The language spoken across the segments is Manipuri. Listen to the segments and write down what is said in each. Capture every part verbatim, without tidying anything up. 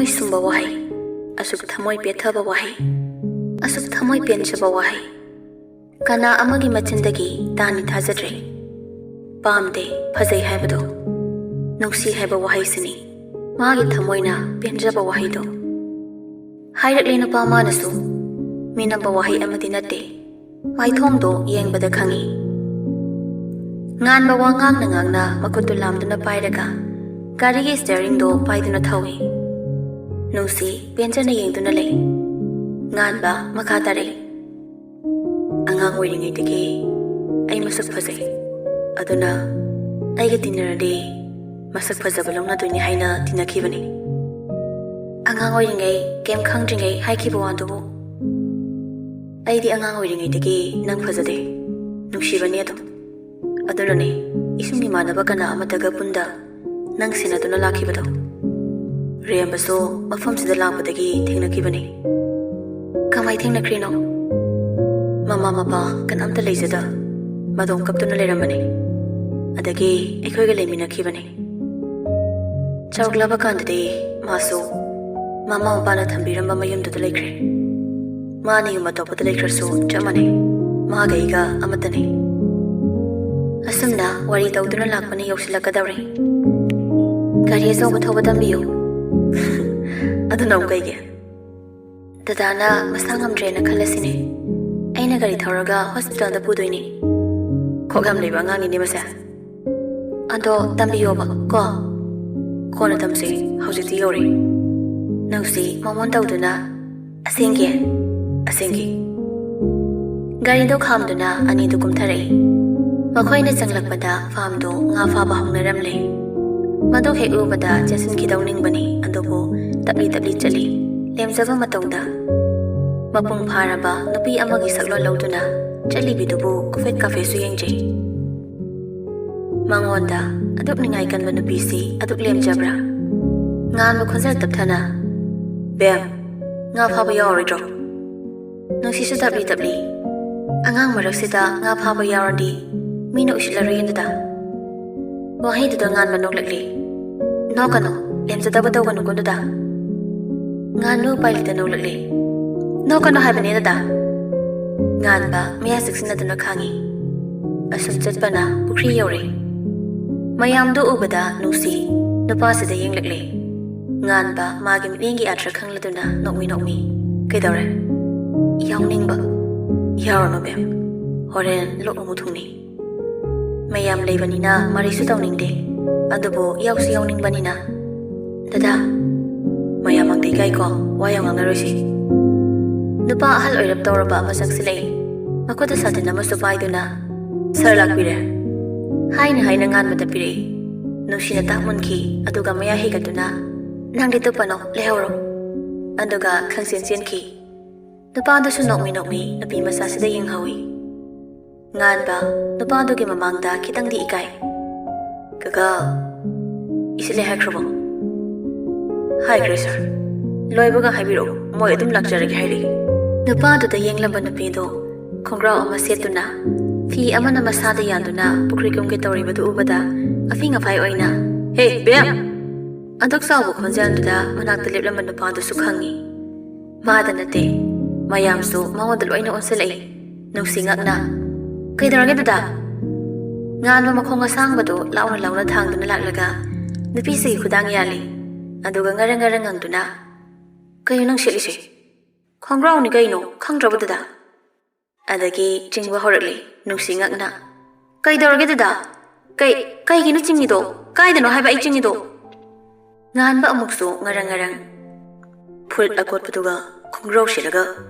ꯁꯨꯝꯕ ꯋꯥꯍꯩ, ꯑꯁꯨꯛ ꯊꯃꯣꯏ ꯄꯦꯠꯊꯕ ꯋꯥꯍꯩ, ꯑꯁꯨꯛ ꯊꯃꯣꯏ ꯄꯦꯟꯖꯕ ꯋꯥꯍꯩ ꯀꯅꯥ ꯑꯃꯒꯤ ꯃꯆꯤꯟꯗꯒꯤ ꯇꯥꯅꯤ ꯊꯥꯖꯗ꯭ꯔꯦ꯫ ꯄꯥꯝꯗꯦ, ꯐꯖꯩ ꯍꯥꯏꯕꯗꯣ, ꯅꯨꯡꯁꯤ ꯍꯥꯏꯕ ꯋꯥꯍꯩꯁꯤꯅꯤ ꯃꯥꯒꯤ ꯊꯃꯣꯏꯅ ꯄꯦꯟꯖꯕ ꯋꯥꯍꯩꯗꯣ꯫ ꯍꯥꯏꯔꯛꯂꯦ ꯅꯨꯄꯥ ꯃꯥꯅꯁꯨ, ꯃꯤꯅꯝꯕ ꯋꯥꯍꯩ ꯑꯃꯗꯤ ꯅꯠꯇꯦ꯫ ꯃꯥꯏꯊꯣꯡꯗꯣ ꯌꯦꯡꯕꯗ ꯈꯪꯏ꯫ ꯉꯥꯟꯕ ꯋꯥ ꯉꯥꯡꯅ ꯉꯥꯡꯅ ꯃꯈꯨꯠꯇꯨ ꯂꯥꯝꯗꯨꯅ ꯄꯥꯏꯔꯒ ꯒꯥꯔꯤꯒꯤ ꯁ꯭ꯇꯤꯌꯔꯤꯡꯗꯣ ꯄꯥꯏꯗꯨꯅ ꯊꯧꯏ꯫ ꯅꯨꯡꯁꯤ ꯄꯦꯟꯖꯅ ꯌꯦꯡꯗꯨꯅ ꯂꯩ꯫ ꯉꯥꯟꯕ ꯃꯈꯥ ꯇꯥꯔꯛꯏ꯫ ꯑꯉꯥꯡ ꯑꯣꯏꯔꯤꯉꯩꯗꯒꯤ ꯑꯩ ꯃꯁꯛ ꯐꯖꯩ꯫ ꯑꯗꯨꯅ ꯑꯩꯒ ꯇꯤꯟꯅꯔꯗꯤ ꯃꯁꯛ ꯐꯖꯕ ꯂꯧꯅꯗꯣꯏꯅꯤ ꯍꯥꯏꯅ ꯇꯤꯟꯅꯈꯤꯕꯅꯤ꯫ ꯑꯉꯥꯡ ꯑꯣꯏꯔꯤꯉꯩ, ꯀꯩꯝ ꯈꯪꯗ꯭ꯔꯤꯉꯩ ꯍꯥꯏꯈꯤꯕ ꯋꯥꯗꯨꯕꯨ꯫ ꯑꯩꯗꯤ ꯑꯉꯥꯡ ꯑꯣꯏꯔꯤꯉꯩꯗꯒꯤ ꯅꯪ ꯐꯖꯗꯦ꯫ ꯅꯨꯡꯁꯤꯕꯅꯤ ꯑꯗꯨꯝ꯫ ꯑꯗꯨꯅꯅꯦ ꯏꯁꯨꯡ ꯏꯃꯥꯟꯅꯕ ꯀꯅꯥ ꯑꯃꯠꯇꯒ ꯄꯨꯟꯗ ꯅꯪ ꯁꯦꯟꯅꯗꯨꯅ ꯂꯥꯛꯈꯤꯕꯗꯣ꯫ ꯔꯦꯝꯕꯁꯨ ꯃꯐꯝꯁꯤꯗ ꯂꯥꯛꯄꯗꯒꯤ ꯊꯦꯡꯅꯈꯤꯕꯅꯤ꯫ ꯀꯃꯥꯏ ꯊꯦꯡꯅꯈ꯭ꯔꯤꯅꯣ? ꯃꯃꯥ ꯃꯄꯥ ꯀꯅꯥꯝꯇ ꯂꯩꯖꯗ ꯃꯗꯣꯝ ꯀꯞꯇꯨꯅ ꯂꯩꯔꯝꯕꯅꯤ꯫ ꯑꯗꯒꯤ ꯑꯩꯈꯣꯏꯒ ꯂꯩꯃꯤꯟꯅꯈꯤꯕꯅꯤ꯫ ꯆꯥꯎꯔꯛꯂꯕ ꯀꯥꯟꯗꯗꯤ ꯃꯥꯁꯨ ꯃꯃꯥ ꯃꯄꯥꯅ ꯊꯝꯕꯤꯔꯝꯕ ꯃꯌꯨꯝꯗꯨꯗ ꯂꯩꯈ꯭ꯔꯦ꯫ ꯃꯥꯅ ꯌꯨꯝ ꯑꯇꯣꯞꯄꯗ ꯂꯩꯈ꯭ꯔꯁꯨ ꯆꯞ ꯃꯥꯟꯅꯩ꯫ ꯃꯥꯒ ꯑꯩꯒ ꯑꯃꯠꯇꯅꯤ꯫ ꯑꯁꯨꯝꯅ ꯋꯥꯔꯤ ꯇꯧꯗꯨꯅ ꯂꯥꯛꯄꯅ ꯌꯧꯁꯤꯜꯂꯛꯀꯗꯧꯔꯦ꯫ ꯒꯥꯔꯤ ꯑꯆꯧꯕ ꯊꯧꯕ ꯇꯝꯕꯤꯌꯨ꯫ ꯑꯗꯨꯅ ꯑꯃꯨꯛ ꯀꯩꯒꯤ? ꯗꯗꯥꯅ ꯃꯁꯥ ꯉꯝꯗ꯭ꯔꯦꯅ ꯈꯜꯂꯁꯤꯅꯦ꯫ ꯑꯩꯅ ꯒꯥꯔꯤ ꯊꯧꯔꯒ ꯍꯣꯁꯄꯤꯇꯥꯜꯗ ꯄꯨꯗꯣꯏꯅꯤ꯫ ꯈꯣꯛ ꯌꯥꯝ ꯂꯩꯕ ꯑꯉꯥꯡꯅꯤꯅꯦ ꯃꯁꯦ꯫ ꯑꯗꯣ ꯇꯝꯕꯤꯌꯣꯕ ꯀꯣ꯫ ꯀꯣꯟꯅ ꯇꯝꯁꯤ, ꯍꯧꯖꯤꯛꯇꯤ ꯌꯧꯔꯦ꯫ ꯅꯨꯡꯁꯤ ꯃꯃꯣꯟ ꯇꯧꯗꯨꯅ, "ꯑꯁꯦꯡꯒꯤ?" "ꯑꯁꯦꯡꯒꯤ꯫" ꯒꯥꯔꯤꯗꯣ ꯈꯥꯝꯗꯨꯅ ꯑꯅꯤꯗꯨ ꯀꯨꯝꯊꯔꯛꯏ꯫ ꯃꯈꯣꯏꯅ ꯆꯪꯂꯛꯄꯗ ꯐꯥꯝꯗꯨ ꯉꯥ ꯐꯥꯕ ꯍꯧꯅꯔꯝꯂꯦ꯫ ꯃꯗꯨ ꯍꯦꯛ ꯎꯕꯗ ꯆꯦꯟꯁꯤꯟꯈꯤꯗꯧ ꯅꯤꯡꯕꯅꯤ, ꯑꯗꯨꯕꯨ ꯇꯞꯂꯤ ꯇꯞꯂꯤ ꯆꯠꯂꯤ꯫ ꯂꯦꯝꯖꯕ ꯃꯇꯧꯗ ꯃꯄꯨꯡ ꯐꯥꯔꯕ ꯅꯨꯄꯤ ꯑꯃꯒꯤ ꯁꯛꯂꯣꯟ ꯂꯧꯗꯨꯅ ꯆꯠꯂꯤꯕꯤꯗꯨꯕꯨ ꯀꯨꯐꯦꯠ ꯀꯥꯐꯦꯠꯁꯨ ꯌꯦꯡꯖꯩ꯫ ꯃꯉꯣꯟꯗ ꯑꯗꯨꯛ ꯅꯤꯡꯉꯥꯏ ꯀꯟꯕ ꯅꯨꯄꯤꯁꯤ ꯑꯗꯨꯛ ꯂꯦꯝꯖꯕ꯭ꯔꯥ? ꯉꯥꯟꯕ ꯈꯣꯟꯖꯦꯜ ꯇꯞꯊꯅ, "ꯕꯦꯝ, ꯉꯥ ꯐꯥꯕ ꯌꯥꯎꯔꯣꯏꯗ꯭ꯔꯣ?" ꯅꯨꯡꯁꯤꯁꯨ ꯇꯞꯂꯤ ꯇꯞꯂꯤ, "ꯑꯉꯥꯡ ꯃꯔꯛꯁꯤꯗ ꯉꯥ ꯐꯥꯕ ꯌꯥꯎꯔꯗꯤ ꯃꯤꯅ ꯎꯁꯤꯠꯂꯔꯣꯏ ꯑꯗꯨꯗ?" ꯋꯥꯍꯩꯗꯨꯗ ꯉꯥꯟꯕ ꯅꯣꯛꯂꯛꯂꯤ꯫ "ꯅꯣꯛꯀꯅꯨ, ꯂꯦꯝꯖꯗꯕ ꯇꯧꯒꯅꯨꯀꯣ ꯑꯗꯨꯗ꯫ ꯉꯥꯟꯕ ꯎꯄꯥꯏ ꯂꯩꯇ ꯅꯣꯛꯂꯛꯂꯦ꯫ "ꯅꯣꯛꯀꯅꯨ ꯍꯥꯏꯕꯅꯦ ꯗꯗꯥ!" ꯉꯥꯟꯕ ꯃꯌꯥ ꯆꯤꯛꯁꯤꯟꯅꯗꯨꯅ ꯈꯥꯡꯉꯤ꯫ ꯑꯁꯨꯝ ꯆꯠꯄꯅ ꯄꯨꯈ꯭ꯔꯤ ꯌꯧꯔꯦ꯫ ꯃꯌꯥꯝꯗꯨ ꯎꯕꯗ ꯅꯨꯡꯁꯤ ꯅꯨꯄꯥꯁꯤꯗ ꯌꯦꯡꯂꯛꯂꯦ꯫ ꯉꯥꯟꯕ ꯃꯥꯒꯤ ꯃꯤꯠꯌꯦꯡꯒꯤ ꯑꯥꯔꯊ ꯈꯪꯂꯗꯨꯅ ꯅꯣꯛꯃꯤ ꯅꯣꯛꯃꯤ꯫ "ꯀꯩꯗꯧꯔꯦ?" "ꯌꯥꯎꯅꯤꯡꯕ꯫" "ꯌꯥꯎꯔꯨꯅꯨ ꯕꯦꯝ, ꯍꯣꯔꯦꯟ ꯂꯣꯛ ꯑꯃꯨꯛ ꯊꯨꯡꯅꯤ꯫" "ꯃꯌꯥꯝ ꯂꯩꯕꯅꯤꯅ ꯃꯔꯩꯁꯨ ꯇꯧꯅꯤꯡꯗꯦ, ꯑꯗꯨꯕꯨ ꯌꯥꯎꯁꯨ ꯌꯥꯎꯅꯤꯡꯕꯅꯤꯅ꯫" "ꯗꯗꯥ!" "ꯃꯌꯥꯝꯃꯛꯇ ꯏꯀꯥꯏꯀꯣ, ꯋꯥ ꯌꯥꯝ ꯉꯥꯡꯅꯔꯣꯏꯁꯤ꯫" ꯅꯨꯄꯥ ꯑꯍꯜ ꯑꯣꯏꯔꯞ ꯇꯧꯔꯕ ꯑꯃ ꯆꯪꯁꯤꯜꯂꯛꯏ꯫ ꯃꯈꯨꯠꯇ ꯁꯥꯇꯤꯟ ꯑꯃꯁꯨ ꯄꯥꯏꯗꯨꯅ, "ꯁꯥꯔ ꯂꯥꯛꯄꯤꯔꯦ" ꯍꯥꯏꯅ ꯍꯥꯏꯅ ꯉꯥꯟꯕꯗ ꯄꯤꯔꯛꯏ꯫ ꯅꯨꯡꯁꯤꯅ ꯇꯥꯛ ꯃꯨꯟꯈꯤ, ꯑꯗꯨꯒ ꯃꯌꯥ ꯍꯤꯒꯠꯇꯨꯅ, "ꯅꯪꯗꯤ ꯇꯨꯞꯄꯅꯣ, ꯂꯩꯍꯧꯔꯣ꯫" ꯑꯗꯨꯒ ꯈꯪꯆꯦꯟ ꯆꯦꯟꯈꯤ꯫ ꯅꯨꯄꯥꯗꯨꯁꯨ ꯅꯣꯛꯃꯤ ꯅꯣꯛꯃꯤ ꯅꯨꯄꯤ ꯃꯆꯥꯁꯤꯗ ꯌꯦꯡꯍꯧꯏ꯫ ꯉꯥꯟꯕ ꯅꯨꯄꯥꯗꯨꯒꯤ ꯃꯃꯥꯡꯗ ꯈꯤꯇꯪꯗꯤ ꯏꯀꯥꯏ꯫ "ꯀꯀꯥ, ꯏꯁꯤꯜꯂꯦ ꯍꯥꯏꯈ꯭ꯔꯕꯣ?" "ꯍꯥꯏꯈ꯭ꯔꯦ ꯁꯥꯔ꯫ ꯂꯣꯏꯕꯒ ꯍꯥꯏꯕꯤꯔꯛꯎ, ꯃꯣꯏ ꯑꯗꯨꯝ ꯂꯥꯛꯆꯔꯒꯦ ꯍꯥꯏꯔꯛꯏ꯫" ꯅꯨꯄꯥꯗꯨꯗ ꯌꯦꯡꯂꯝꯕ ꯅꯨꯄꯤꯗꯣ ꯈꯣꯡꯒ꯭ꯔꯥꯎ ꯑꯃ ꯁꯦꯠꯇꯨꯅ, ꯐꯤ ꯑꯃꯅ ꯃꯁꯥꯗ ꯌꯥꯟꯗꯨꯅ ꯄꯨꯈ꯭ꯔꯤ ꯀꯨꯝꯒꯦ ꯇꯧꯔꯤꯕꯗꯨ ꯎꯕꯗ ꯑꯐꯤꯡ ꯑꯐꯥꯏ ꯑꯣꯏꯅ, "ꯍꯦ ꯕꯦꯝ!" ꯑꯗꯨꯛ ꯆꯥꯎꯕ ꯈꯣꯟꯖꯦꯜꯗꯨꯗ ꯃꯅꯥꯛꯇ ꯂꯦꯞꯂꯝꯕ ꯅꯨꯄꯥꯗꯨꯁꯨ ꯈꯪꯏ꯫ ꯃꯥꯗ ꯅꯠꯇꯦ, ꯃꯌꯥꯝꯁꯨ ꯃꯉꯣꯟꯗ ꯂꯣꯏꯅ ꯑꯣꯟꯁꯤꯜꯂꯛꯏ꯫ ꯅꯨꯡꯁꯤ ꯉꯛꯅ, "ꯀꯩꯗꯧꯔꯒꯦ ꯗꯗꯥ?" ꯉꯥꯟꯕ ꯃꯈꯣꯡ ꯑꯁꯥꯡꯕꯗꯨ ꯂꯥꯎꯅ ꯂꯥꯎꯅ ꯊꯥꯡꯗꯨꯅ ꯂꯥꯛꯂꯒ ꯅꯨꯄꯤꯁꯤꯒꯤ ꯈꯨꯗꯥꯡ ꯌꯥꯜꯂꯤ꯫ ꯑꯗꯨꯒ ꯉꯔꯪ ꯉꯔꯪ ꯉꯪꯗꯨꯅ, "ꯀꯩꯅꯣ ꯅꯪ ꯁꯦꯠꯂꯤꯁꯦ?" "ꯈꯣꯡꯒ꯭ꯔꯥꯎꯅꯤ ꯀꯩꯅꯣ, ꯈꯪꯗ꯭ꯔꯕꯣ ꯗꯗꯥ?" ꯑꯗꯒꯤ ꯆꯤꯡꯕ ꯍꯧꯔꯛꯂꯤ ꯅꯨꯡꯁꯤ ꯉꯛꯅ꯫ "ꯀꯩꯗꯧꯔꯒꯦ ꯗꯗꯥ? ꯀꯩ, ꯀꯩꯒꯤꯅꯣ ꯆꯤꯡꯉꯤꯗꯣ? ꯀꯥꯏꯗꯅꯣ ꯍꯥꯏꯕ ꯑꯩ ꯆꯤꯡꯉꯤꯗꯣ?" ꯉꯥꯟꯕ ꯑꯃꯨꯛꯁꯨ ꯉꯔꯪ ꯉꯔꯪ꯫ "ꯐꯨꯔꯤꯠ ꯑꯀꯣꯠꯄꯗꯨꯒ ꯈꯣꯡꯒ꯭ꯔꯥꯎ ꯁꯦꯠꯂꯒ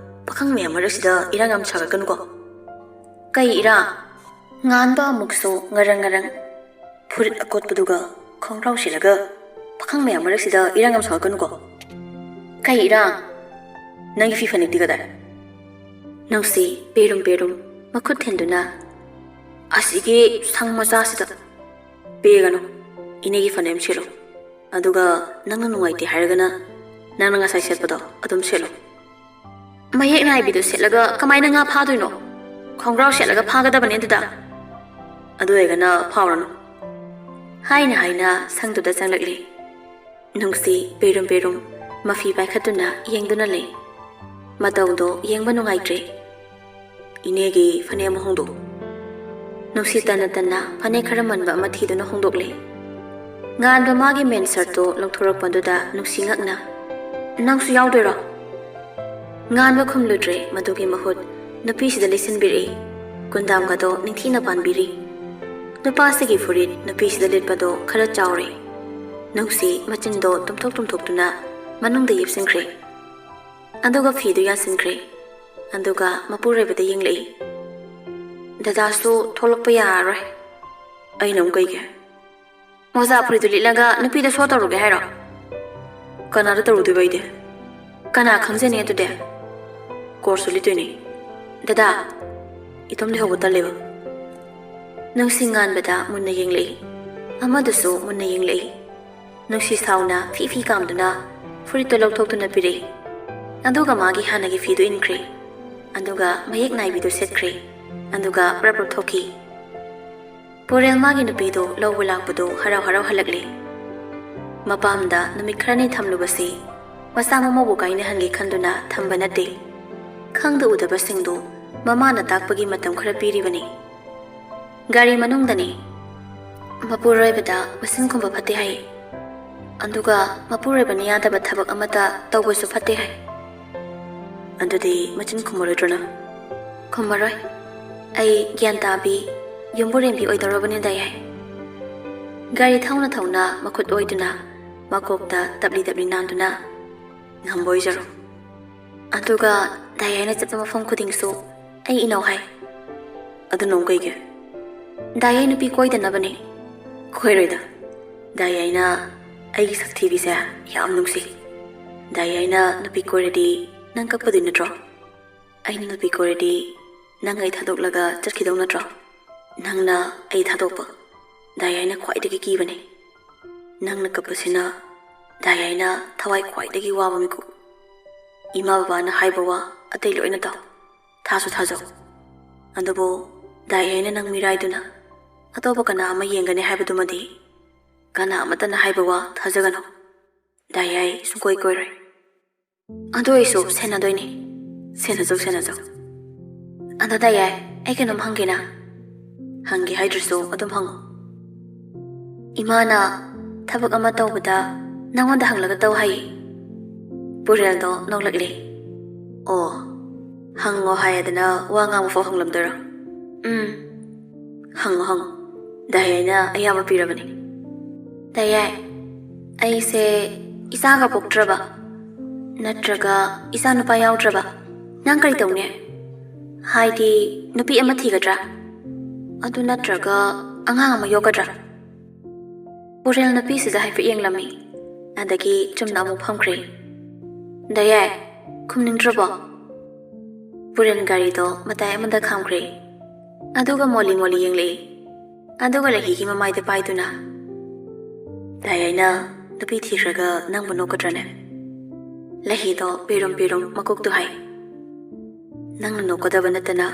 ꯄꯥꯈꯪ ꯃꯌꯥꯝ ꯃꯔꯛꯁꯤꯗ ꯏꯔꯥꯡ ꯌꯥꯝ ꯁꯥꯒꯠꯀꯅꯨꯀꯣ꯫ ꯀꯩ ꯏꯔꯥꯡ?" ꯉꯥꯟꯕ ꯑꯃꯨꯛꯁꯨ ꯉꯔꯪ ꯉꯔꯪ꯫ "ꯐꯨꯔꯤꯠ ꯑꯀꯣꯠꯄꯗꯨꯒ ꯈꯣꯡꯒ꯭ꯔꯥꯎ ꯁꯦꯠꯂꯒ ꯄꯥꯈꯪ ꯃꯌꯥꯝ ꯃꯔꯛꯁꯤꯗ ꯏꯔꯥꯡ ꯌꯥꯝ ꯁꯥꯒꯠꯀꯅꯨꯀꯣ꯫" "ꯀꯩ ꯏꯔꯥꯡ? ꯅꯪꯒꯤ ꯐꯤ ꯐꯅꯦꯛꯇꯤ ꯀꯗꯥꯏ?" ꯅꯨꯡꯁꯤ ꯄꯦꯔꯨꯝ ꯄꯦꯔꯨꯝ ꯃꯈꯨꯠ ꯊꯤꯟꯗꯨꯅ, "ꯑꯁꯤꯒꯤ ꯁꯪ ꯃꯆꯥꯁꯤꯗ꯫ ꯄꯦꯒꯅꯨ, ꯏꯅꯦꯒꯤ ꯐꯅꯦꯛ ꯑꯃ ꯁꯦꯠꯂꯨ꯫ ꯑꯗꯨꯒ ꯅꯪꯅ ꯅꯨꯡꯉꯥꯏꯇꯦ ꯍꯥꯏꯔꯒꯅ ꯅꯪꯅ ꯉꯁꯥꯏ ꯁꯦꯠꯄꯗꯣ ꯑꯗꯨꯝ ꯁꯦꯠꯂꯨ꯫ ꯃꯌꯦꯛ ꯅꯥꯏꯕꯤꯗꯣ ꯁꯦꯠꯂꯒ ꯀꯃꯥꯏꯅ ꯉꯥ ꯐꯥꯗꯣꯏꯅꯣ? ꯈꯣꯡꯒ꯭ꯔꯥꯎ ꯁꯦꯠꯂꯒ ꯐꯥꯒꯗꯕꯅꯦ ꯑꯗꯨꯗ꯫ ꯑꯗꯨ ꯑꯣꯏꯔꯒꯅ ꯐꯥꯎꯔꯅꯨ꯫" ꯍꯥꯏꯅ ꯍꯥꯏꯅ ꯁꯪꯗꯨꯗ ꯆꯪꯂꯛꯂꯤ꯫ ꯅꯨꯡꯁꯤ ꯄꯦꯔꯨꯝ ꯄꯦꯔꯨꯝ ꯃꯐꯤ ꯄꯥꯏꯈꯠꯇꯨꯅ ꯌꯦꯡꯗꯨꯅ ꯂꯩ꯫ ꯃꯇꯧꯗꯣ ꯌꯦꯡꯕ ꯅꯨꯡꯉꯥꯏꯇ꯭ꯔꯦ꯫ "ꯏꯅꯦꯒꯤ ꯐꯅꯦꯛ ꯑꯃ ꯍꯣꯡꯗꯣꯛꯎ꯫" ꯅꯨꯡꯁꯤ ꯇꯟꯅ ꯇꯟꯅ ꯐꯅꯦꯛ ꯈꯔ ꯃꯟꯕ ꯑꯃ ꯊꯤꯗꯨꯅ ꯍꯣꯡꯗꯣꯛꯂꯦ꯫ ꯉꯥꯟꯕ ꯃꯥꯒꯤ ꯃꯦꯟ ꯁꯔꯠꯇꯣ ꯂꯧꯊꯣꯔꯛꯄꯗꯨꯗ ꯅꯨꯡꯁꯤ ꯉꯛꯅ, "ꯅꯪꯁꯨ ꯌꯥꯎꯗꯣꯏꯔꯣ?" ꯉꯥꯟꯕ ꯈꯨꯝꯂꯨꯗ꯭ꯔꯦ꯫ ꯃꯗꯨꯒꯤ ꯃꯍꯨꯠ ꯅꯨꯄꯤꯁꯤꯗ ꯂꯤꯠꯁꯤꯟꯕꯤꯔꯛꯏ꯫ ꯀꯨꯟꯗꯥꯝꯒꯗꯣ ꯅꯤꯡꯊꯤꯅ ꯄꯥꯟꯕꯤꯔꯤ꯫ ꯅꯨꯄꯥꯁꯤꯒꯤ ꯐꯨꯔꯤꯠ ꯅꯨꯄꯤꯁꯤꯗ ꯂꯤꯠꯄꯗꯣ ꯈꯔ ꯆꯥꯎꯔꯦ꯫ ꯅꯨꯡꯁꯤ ꯃꯆꯤꯟꯗꯣ ꯇꯨꯝꯊꯣꯛ ꯇꯨꯝꯊꯣꯛꯇꯨꯅ ꯃꯅꯨꯡꯗ ꯌꯦꯞꯁꯤꯟꯈ꯭ꯔꯦ꯫ ꯑꯗꯨꯒ ꯐꯤꯗꯨ ꯌꯥꯟꯁꯤꯟꯈ꯭ꯔꯦ꯫ ꯑꯗꯨꯒ ꯃꯄꯨꯔꯣꯏꯕꯗ ꯌꯦꯡꯂꯛꯏ꯫ "ꯗꯗꯥꯁꯨ ꯊꯣꯛꯂꯛꯄ ꯌꯥꯔꯔꯣꯏ꯫" "ꯑꯩꯅ ꯑꯃꯨꯛ ꯀꯩꯒꯤ?" "ꯃꯣꯖꯥ ꯐꯨꯔꯤꯠꯇꯨ ꯂꯤꯠꯂꯒ ꯅꯨꯄꯤꯗ ꯁꯣ ꯇꯧꯔꯨꯒꯦ ꯍꯥꯏꯔꯣ?" "ꯀꯅꯥꯗ ꯇꯧꯔꯨꯗꯣꯏꯕ ꯑꯩꯗꯤ?" "ꯀꯅꯥ ꯈꯪꯖꯅꯤ ꯑꯗꯨꯗꯤ?" "ꯀꯣꯔꯁꯁꯨ ꯂꯤꯠꯇꯣꯏꯅꯤ꯫" "ꯗꯗꯥ, ꯏꯇꯣꯝ ꯂꯩꯍꯧꯕ ꯇꯜꯂꯦꯕ꯫" ꯅꯨꯡꯁꯤ ꯉꯥꯟꯕꯗ ꯃꯨꯟꯅ ꯌꯦꯡꯂꯛꯏ꯫ ꯑꯃꯗꯨꯁꯨ ꯃꯨꯟꯅ ꯌꯦꯡꯂꯛꯏ꯫ ꯅꯨꯡꯁꯤ ꯁꯥꯎꯅ ꯐꯤ ꯐꯤ ꯀꯥꯝꯗꯨꯅ ꯐꯨꯔꯤꯠꯇꯨ ꯂꯧꯊꯣꯛꯇꯨꯅ ꯄꯤꯔꯛꯏ꯫ ꯑꯗꯨꯒ ꯃꯥꯒꯤ ꯍꯥꯟꯅꯒꯤ ꯐꯤꯗꯨ ꯏꯟꯈ꯭ꯔꯦ꯫ ꯑꯗꯨꯒ ꯃꯌꯦꯛ ꯅꯥꯏꯕꯤꯗꯨ ꯁꯦꯠꯈ꯭ꯔꯦ꯫ ꯑꯗꯨꯒ ꯄ꯭ꯔꯞ ꯄ꯭ꯔꯞ ꯊꯣꯛꯈꯤ꯫ ꯄꯨꯔꯦꯜ ꯃꯥꯒꯤ ꯅꯨꯄꯤꯗꯨ ꯂꯧꯕ ꯂꯥꯛꯄꯗꯨ ꯍꯔꯥꯎ ꯍꯔꯥꯎ ꯍꯜꯂꯛꯂꯦ꯫ ꯃꯄꯥꯝꯗ ꯅꯨꯃꯤꯠ ꯈꯔꯅꯤ ꯊꯝꯂꯨꯕꯁꯤ ꯃꯆꯥ ꯃꯃꯧꯕꯨ ꯀꯥꯏꯅꯍꯟꯒꯦ ꯈꯟꯗꯨꯅ ꯊꯝꯕ ꯅꯠꯇꯦ꯫ ꯈꯪꯗ ꯎꯗꯕꯁꯤꯡꯗꯨ ꯃꯃꯥꯅ ꯇꯥꯛꯄꯒꯤ ꯃꯇꯝ ꯈꯔ ꯄꯤꯔꯤꯕꯅꯤ꯫ ꯒꯥꯔꯤ ꯃꯅꯨꯡꯗꯅꯤ꯫ ꯃꯄꯨꯔꯣꯏꯕꯗ ꯃꯆꯤꯟ ꯈꯨꯝꯕ ꯐꯠꯇꯦ ꯍꯥꯏ꯫ ꯑꯗꯨꯒ ꯃꯄꯨꯔꯣꯏꯕꯅ ꯌꯥꯗꯕ ꯊꯕꯛ ꯑꯃꯠꯇ ꯇꯧꯕꯁꯨ ꯐꯠꯇꯦ ꯍꯥꯏ꯫ ꯑꯗꯨꯗꯤ ꯃꯆꯤꯟ ꯈꯨꯝꯃꯔꯣꯏꯗ꯭ꯔꯣ ꯅꯪ? ꯈꯨꯝꯃꯔꯣꯏ꯫ ꯑꯩ ꯒ꯭ꯌꯥꯟ ꯇꯥꯕꯤ, ꯌꯨꯝꯕꯨꯔꯦꯝꯕꯤ ꯑꯣꯏꯗꯧꯔꯕꯅꯤ ꯗꯥ ꯌꯥꯏ꯫ ꯒꯥꯔꯤ ꯊꯧꯅ ꯊꯧꯅ ꯃꯈꯨꯠ ꯑꯣꯏꯗꯨꯅ ꯃꯀꯣꯛꯇ ꯇꯞꯂꯤ ꯇꯞꯂꯤ ꯅꯥꯟꯗꯨꯅ, ꯉꯝꯕ ꯑꯣꯏꯖꯔꯣ꯫ ꯑꯗꯨꯒ ꯗꯥ ꯌꯥꯏꯅ ꯆꯠꯄ ꯃꯐꯝ ꯈꯨꯗꯤꯡꯁꯨ ꯑꯩ ꯏꯅꯧ ꯍꯥꯏ꯫ ꯑꯗꯨꯅ ꯑꯃꯨꯛ ꯀꯩꯒꯤ? ꯗꯥ ꯌꯥꯏ ꯅꯨꯄꯤ ꯀꯣꯏꯗꯅꯕꯅꯤ꯫ ꯀꯣꯏꯔꯣꯏꯗ꯫ ꯗꯥ ꯌꯥꯏꯅ ꯑꯩꯒꯤ ꯁꯛꯊꯤꯕꯤꯁꯦ ꯌꯥꯝ ꯅꯨꯡꯁꯤ꯫ ꯗꯥ ꯌꯥꯏꯅ ꯅꯨꯄꯤ ꯀꯣꯏꯔꯗꯤ ꯅꯪ ꯀꯞꯄꯗꯣꯏ ꯅꯠꯇ꯭ꯔꯣ? ꯑꯩꯅ ꯅꯨꯄꯤ ꯀꯣꯏꯔꯗꯤ ꯅꯪ ꯑꯩ ꯊꯥꯗꯣꯛꯂꯒ ꯆꯠꯈꯤꯗꯧ ꯅꯠꯇ꯭ꯔꯣ? ꯅꯪꯅ ꯑꯩ ꯊꯥꯗꯣꯛꯄ ꯗꯥ ꯌꯥꯏꯅ ꯈ꯭ꯋꯥꯏꯗꯒꯤ ꯀꯤꯕꯅꯤ꯫ ꯅꯪꯅ ꯀꯞꯄꯁꯤꯅ ꯗꯥ ꯌꯥꯏꯅ ꯊꯋꯥꯏ ꯈ꯭ꯋꯥꯏꯗꯒꯤ ꯋꯥꯕ ꯃꯤꯀꯨꯞ꯫ ꯏꯃꯥ ꯕꯕꯥꯅ ꯍꯥꯏꯕ ꯋꯥ ꯑꯇꯩ ꯂꯣꯏꯅ ꯇꯥꯎ꯫ ꯊꯥꯁꯨ ꯊꯥꯖꯧ꯫ ꯑꯗꯨꯕꯨ ꯗꯥ ꯌꯥꯏꯅ ꯅꯪ ꯃꯤꯔꯥꯏꯗꯨꯅ ꯑꯇꯣꯞꯄ ꯀꯅꯥ ꯑꯃ ꯌꯦꯡꯒꯅꯤ ꯍꯥꯏꯕꯗꯨꯃꯗꯤ ꯀꯅꯥ ꯑꯃꯠꯇꯅ ꯍꯥꯏꯕ ꯋꯥ ꯊꯥꯖꯒꯅꯨ꯫ ꯗꯥꯏꯌꯥꯏ ꯁꯨꯡꯀꯣꯏ ꯀꯣꯏꯔꯣꯏ꯫ ꯑꯗꯨ ꯑꯣꯏꯁꯨ ꯁꯦꯟꯅꯗꯣꯏꯅꯤ꯫ ꯁꯦꯟꯅꯖꯧ, ꯁꯦꯟꯅꯖꯧ꯫ ꯑꯗꯣ ꯗꯥꯏꯌꯥꯏ, ꯑꯩ ꯀꯩꯅꯣꯝ ꯍꯪꯒꯦꯅ꯫ ꯍꯪꯒꯦ ꯍꯥꯏꯗ꯭ꯔꯁꯨ ꯑꯗꯨꯝ ꯍꯪꯉꯨ꯫ ꯏꯃꯥꯅ ꯊꯕꯛ ꯑꯃ ꯇꯧꯕꯗ ꯅꯪꯉꯣꯟꯗ ꯍꯪꯂꯒ ꯇꯧ ꯍꯥꯏꯌꯦ꯫ ꯄꯨꯔꯦꯜꯗꯣ ꯅꯣꯛꯂꯛꯂꯦ꯫ ꯑꯣ, ꯍꯪꯉꯣ ꯍꯥꯏꯗꯅ ꯋꯥ ꯉꯥꯡꯕ ꯐꯥꯎ ꯍꯪꯂꯝꯗꯣꯏꯔꯣ? ꯎꯝ, ꯍꯪꯉꯣ, ꯍꯪꯉꯣ꯫ ꯗꯥꯏꯌꯥꯏꯅ ꯑꯌꯥꯕ ꯄꯤꯔꯕꯅꯤ꯫ ꯗꯥꯏꯌꯥꯏ, ꯑꯩꯁꯦ ꯏꯆꯥꯒ ꯄꯣꯛꯇ꯭ꯔꯕ, ꯅꯠꯇ꯭ꯔꯒ ꯏꯆꯥ ꯅꯨꯄꯥ ꯌꯥꯎꯗ꯭ꯔꯕ, ꯅꯪ ꯀꯔꯤ ꯇꯧꯅꯤ? ꯍꯥꯏꯗꯤ, ꯅꯨꯄꯤ ꯑꯃ ꯊꯤꯒꯗ꯭ꯔꯥ? ꯑꯗꯨ ꯅꯠꯇ꯭ꯔꯒ ꯑꯉꯥꯡ ꯑꯃ ꯌꯣꯛꯀꯗ꯭ꯔꯥ? ꯄꯨꯔꯦꯜ ꯅꯨꯄꯤꯁꯤꯗ ꯍꯥꯏꯐꯦꯠ ꯌꯦꯡꯂꯝꯃꯤ, ꯑꯗꯒꯤ ꯆꯨꯝꯅ ꯑꯃꯨꯛ ꯐꯝꯈ꯭ꯔꯦ꯫ ꯗꯥꯏꯌꯥꯏ, ꯈꯨꯝꯅꯤꯡꯗ꯭ꯔꯕꯣ? ꯄꯨꯔꯦꯜ ꯒꯥꯔꯤꯗꯣ ꯃꯇꯥꯏ ꯑꯃꯗ ꯈꯥꯝꯈ꯭ꯔꯦ, ꯑꯗꯨꯒ ꯃꯣꯂꯤ ꯃꯣꯂꯤ ꯌꯦꯡꯂꯛꯏ, ꯑꯗꯨꯒ ꯂꯩꯍꯤꯒꯤ ꯃꯃꯥꯏꯗ ꯄꯥꯏꯗꯨꯅ, ꯗꯥꯏꯌꯥꯏꯅ ꯅꯨꯄꯤ ꯊꯤꯈ꯭ꯔꯒ ꯅꯪꯕꯨ ꯅꯣꯛꯀꯗ꯭ꯔꯅꯦ? ꯂꯩꯍꯤꯗꯣ ꯄꯤꯔꯨꯝ ꯄꯤꯔꯨꯝ ꯃꯀꯣꯛꯇꯨ ꯍꯥꯏ꯫ ꯅꯪꯅ ꯅꯣꯛꯀꯗꯕ ꯅꯠꯇꯅ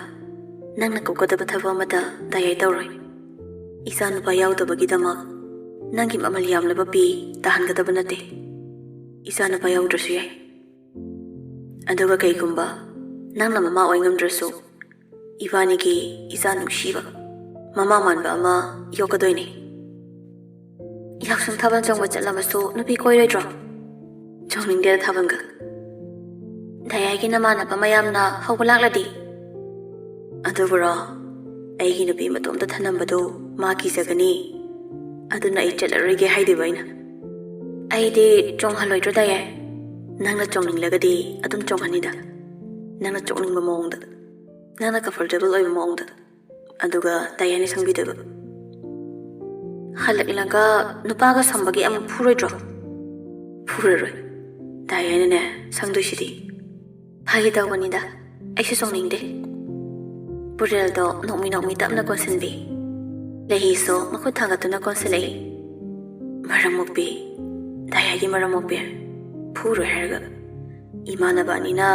ꯅꯪꯅ ꯀꯣꯛꯀꯗꯕ ꯊꯕꯛ ꯑꯃꯠꯇ ꯗꯥꯏꯌꯥꯏ ꯇꯧꯔꯣꯏ꯫ ꯏꯆꯥ ꯅꯨꯄꯥ ꯌꯥꯎꯗꯕꯒꯤꯗꯃꯛ ꯅꯪꯒꯤ ꯃꯃꯜ ꯌꯥꯝꯂꯕ ꯄꯤ ꯇꯥꯍꯟꯒꯗꯕ ꯅꯠꯇꯦ꯫ ꯏꯆꯥ ꯅꯨꯄꯥ ꯌꯥꯎꯗ꯭ꯔꯁꯨ ꯌꯥꯏ꯫ ꯑꯗꯨꯒ ꯀꯩꯒꯨꯝꯕ ꯅꯪꯅ ꯃꯃꯥ ꯑꯣꯏ ꯉꯝꯗ꯭ꯔꯁꯨ, ꯏꯕꯥꯅꯤꯒꯤ ꯏꯆꯥ ꯅꯨꯡꯁꯤꯕ ꯃꯃꯥ ꯃꯥꯟꯕ ꯑꯃ ꯌꯣꯛꯀꯗꯣꯏꯅꯦ꯫ ꯌꯥꯎꯁꯪ ꯊꯥꯕꯜ ꯆꯣꯡꯕ ꯆꯠꯂꯕꯁꯨ ꯅꯨꯄꯤ ꯀꯣꯏꯔꯣꯏꯗ꯭ꯔꯣ? ꯆꯣꯡꯅꯤꯡꯗꯦꯗ ꯊꯥꯕꯜꯒ꯫ ꯗꯥꯏꯌꯥꯏꯒꯤ ꯅꯃꯥꯟꯅꯕ ꯃꯌꯥꯝꯅ ꯍꯧꯕ ꯂꯥꯛꯂꯗꯤ? ꯑꯗꯨꯕꯨꯔꯣ, ꯑꯩꯒꯤ ꯅꯨꯄꯤ ꯃꯇꯣꯝꯇ ꯊꯅꯝꯕꯗꯨ ꯃꯥ ꯀꯤꯖꯒꯅꯤ꯫ ꯑꯗꯨꯅ ꯑꯩ ꯆꯠꯂꯔꯣꯏꯒꯦ ꯍꯥꯏꯗꯣꯏꯕ ꯑꯩꯅ꯫ ꯑꯩꯗꯤ ꯆꯣꯡꯍꯜꯂꯣꯏꯗ꯭ꯔꯣ ꯗꯥꯏꯌꯥꯏ? ꯅꯪꯅ ꯆꯣꯡꯅꯤꯡꯂꯒꯗꯤ ꯑꯗꯨꯝ ꯆꯣꯡꯍꯟꯅꯤꯗ, ꯅꯪꯅ ꯆꯣꯡꯅꯤꯡꯕ ꯃꯑꯣꯡꯗ, ꯅꯪꯅ comfortable ꯑꯣꯏꯕ ꯃꯑꯣꯡꯗ꯫ ꯑꯗꯨꯒ ꯗꯥꯏꯌꯥꯏꯅ ꯁꯪꯕꯤꯗꯣꯏꯕ꯫ ꯍꯜꯂꯛꯂꯒ ꯅꯨꯄꯥꯒ ꯁꯝꯕꯒꯤ ꯑꯃꯨꯛ ꯐꯨꯔꯣꯏꯗ꯭ꯔꯣ? ꯐꯨꯔꯔꯣꯏ꯫ ꯗꯥꯏꯌꯥꯏꯅꯅꯦ ꯁꯪꯗꯣꯏꯁꯤꯗꯤ꯫ ꯐꯥꯒꯤ ꯇꯧꯕꯅꯤꯗ, ꯑꯩꯁꯨ ꯆꯣꯡꯅꯤꯡꯗꯦ꯫ ꯄꯨꯔꯦꯜꯗꯣ ꯅꯣꯛꯃꯤ ꯅꯣꯛꯃꯤ ꯇꯞꯅ ꯀꯣꯟꯁꯤꯟꯕꯤ꯫ ꯂꯩꯍꯤꯁꯨ ꯃꯈꯨꯠ ꯊꯥꯡꯒꯠꯇꯨꯅ ꯀꯣꯟꯁꯤꯜꯂꯛꯏ꯫ ꯃꯔꯝ ꯃꯣꯛꯄꯤ, ꯗꯥꯏꯌꯥꯒꯤ ꯃꯔꯝ ꯃꯣꯛꯄꯤ, ꯐꯨꯔꯣꯏ ꯍꯥꯏꯔꯒ꯫ ꯏꯃꯥꯟꯅꯕ ꯑꯅꯤꯅ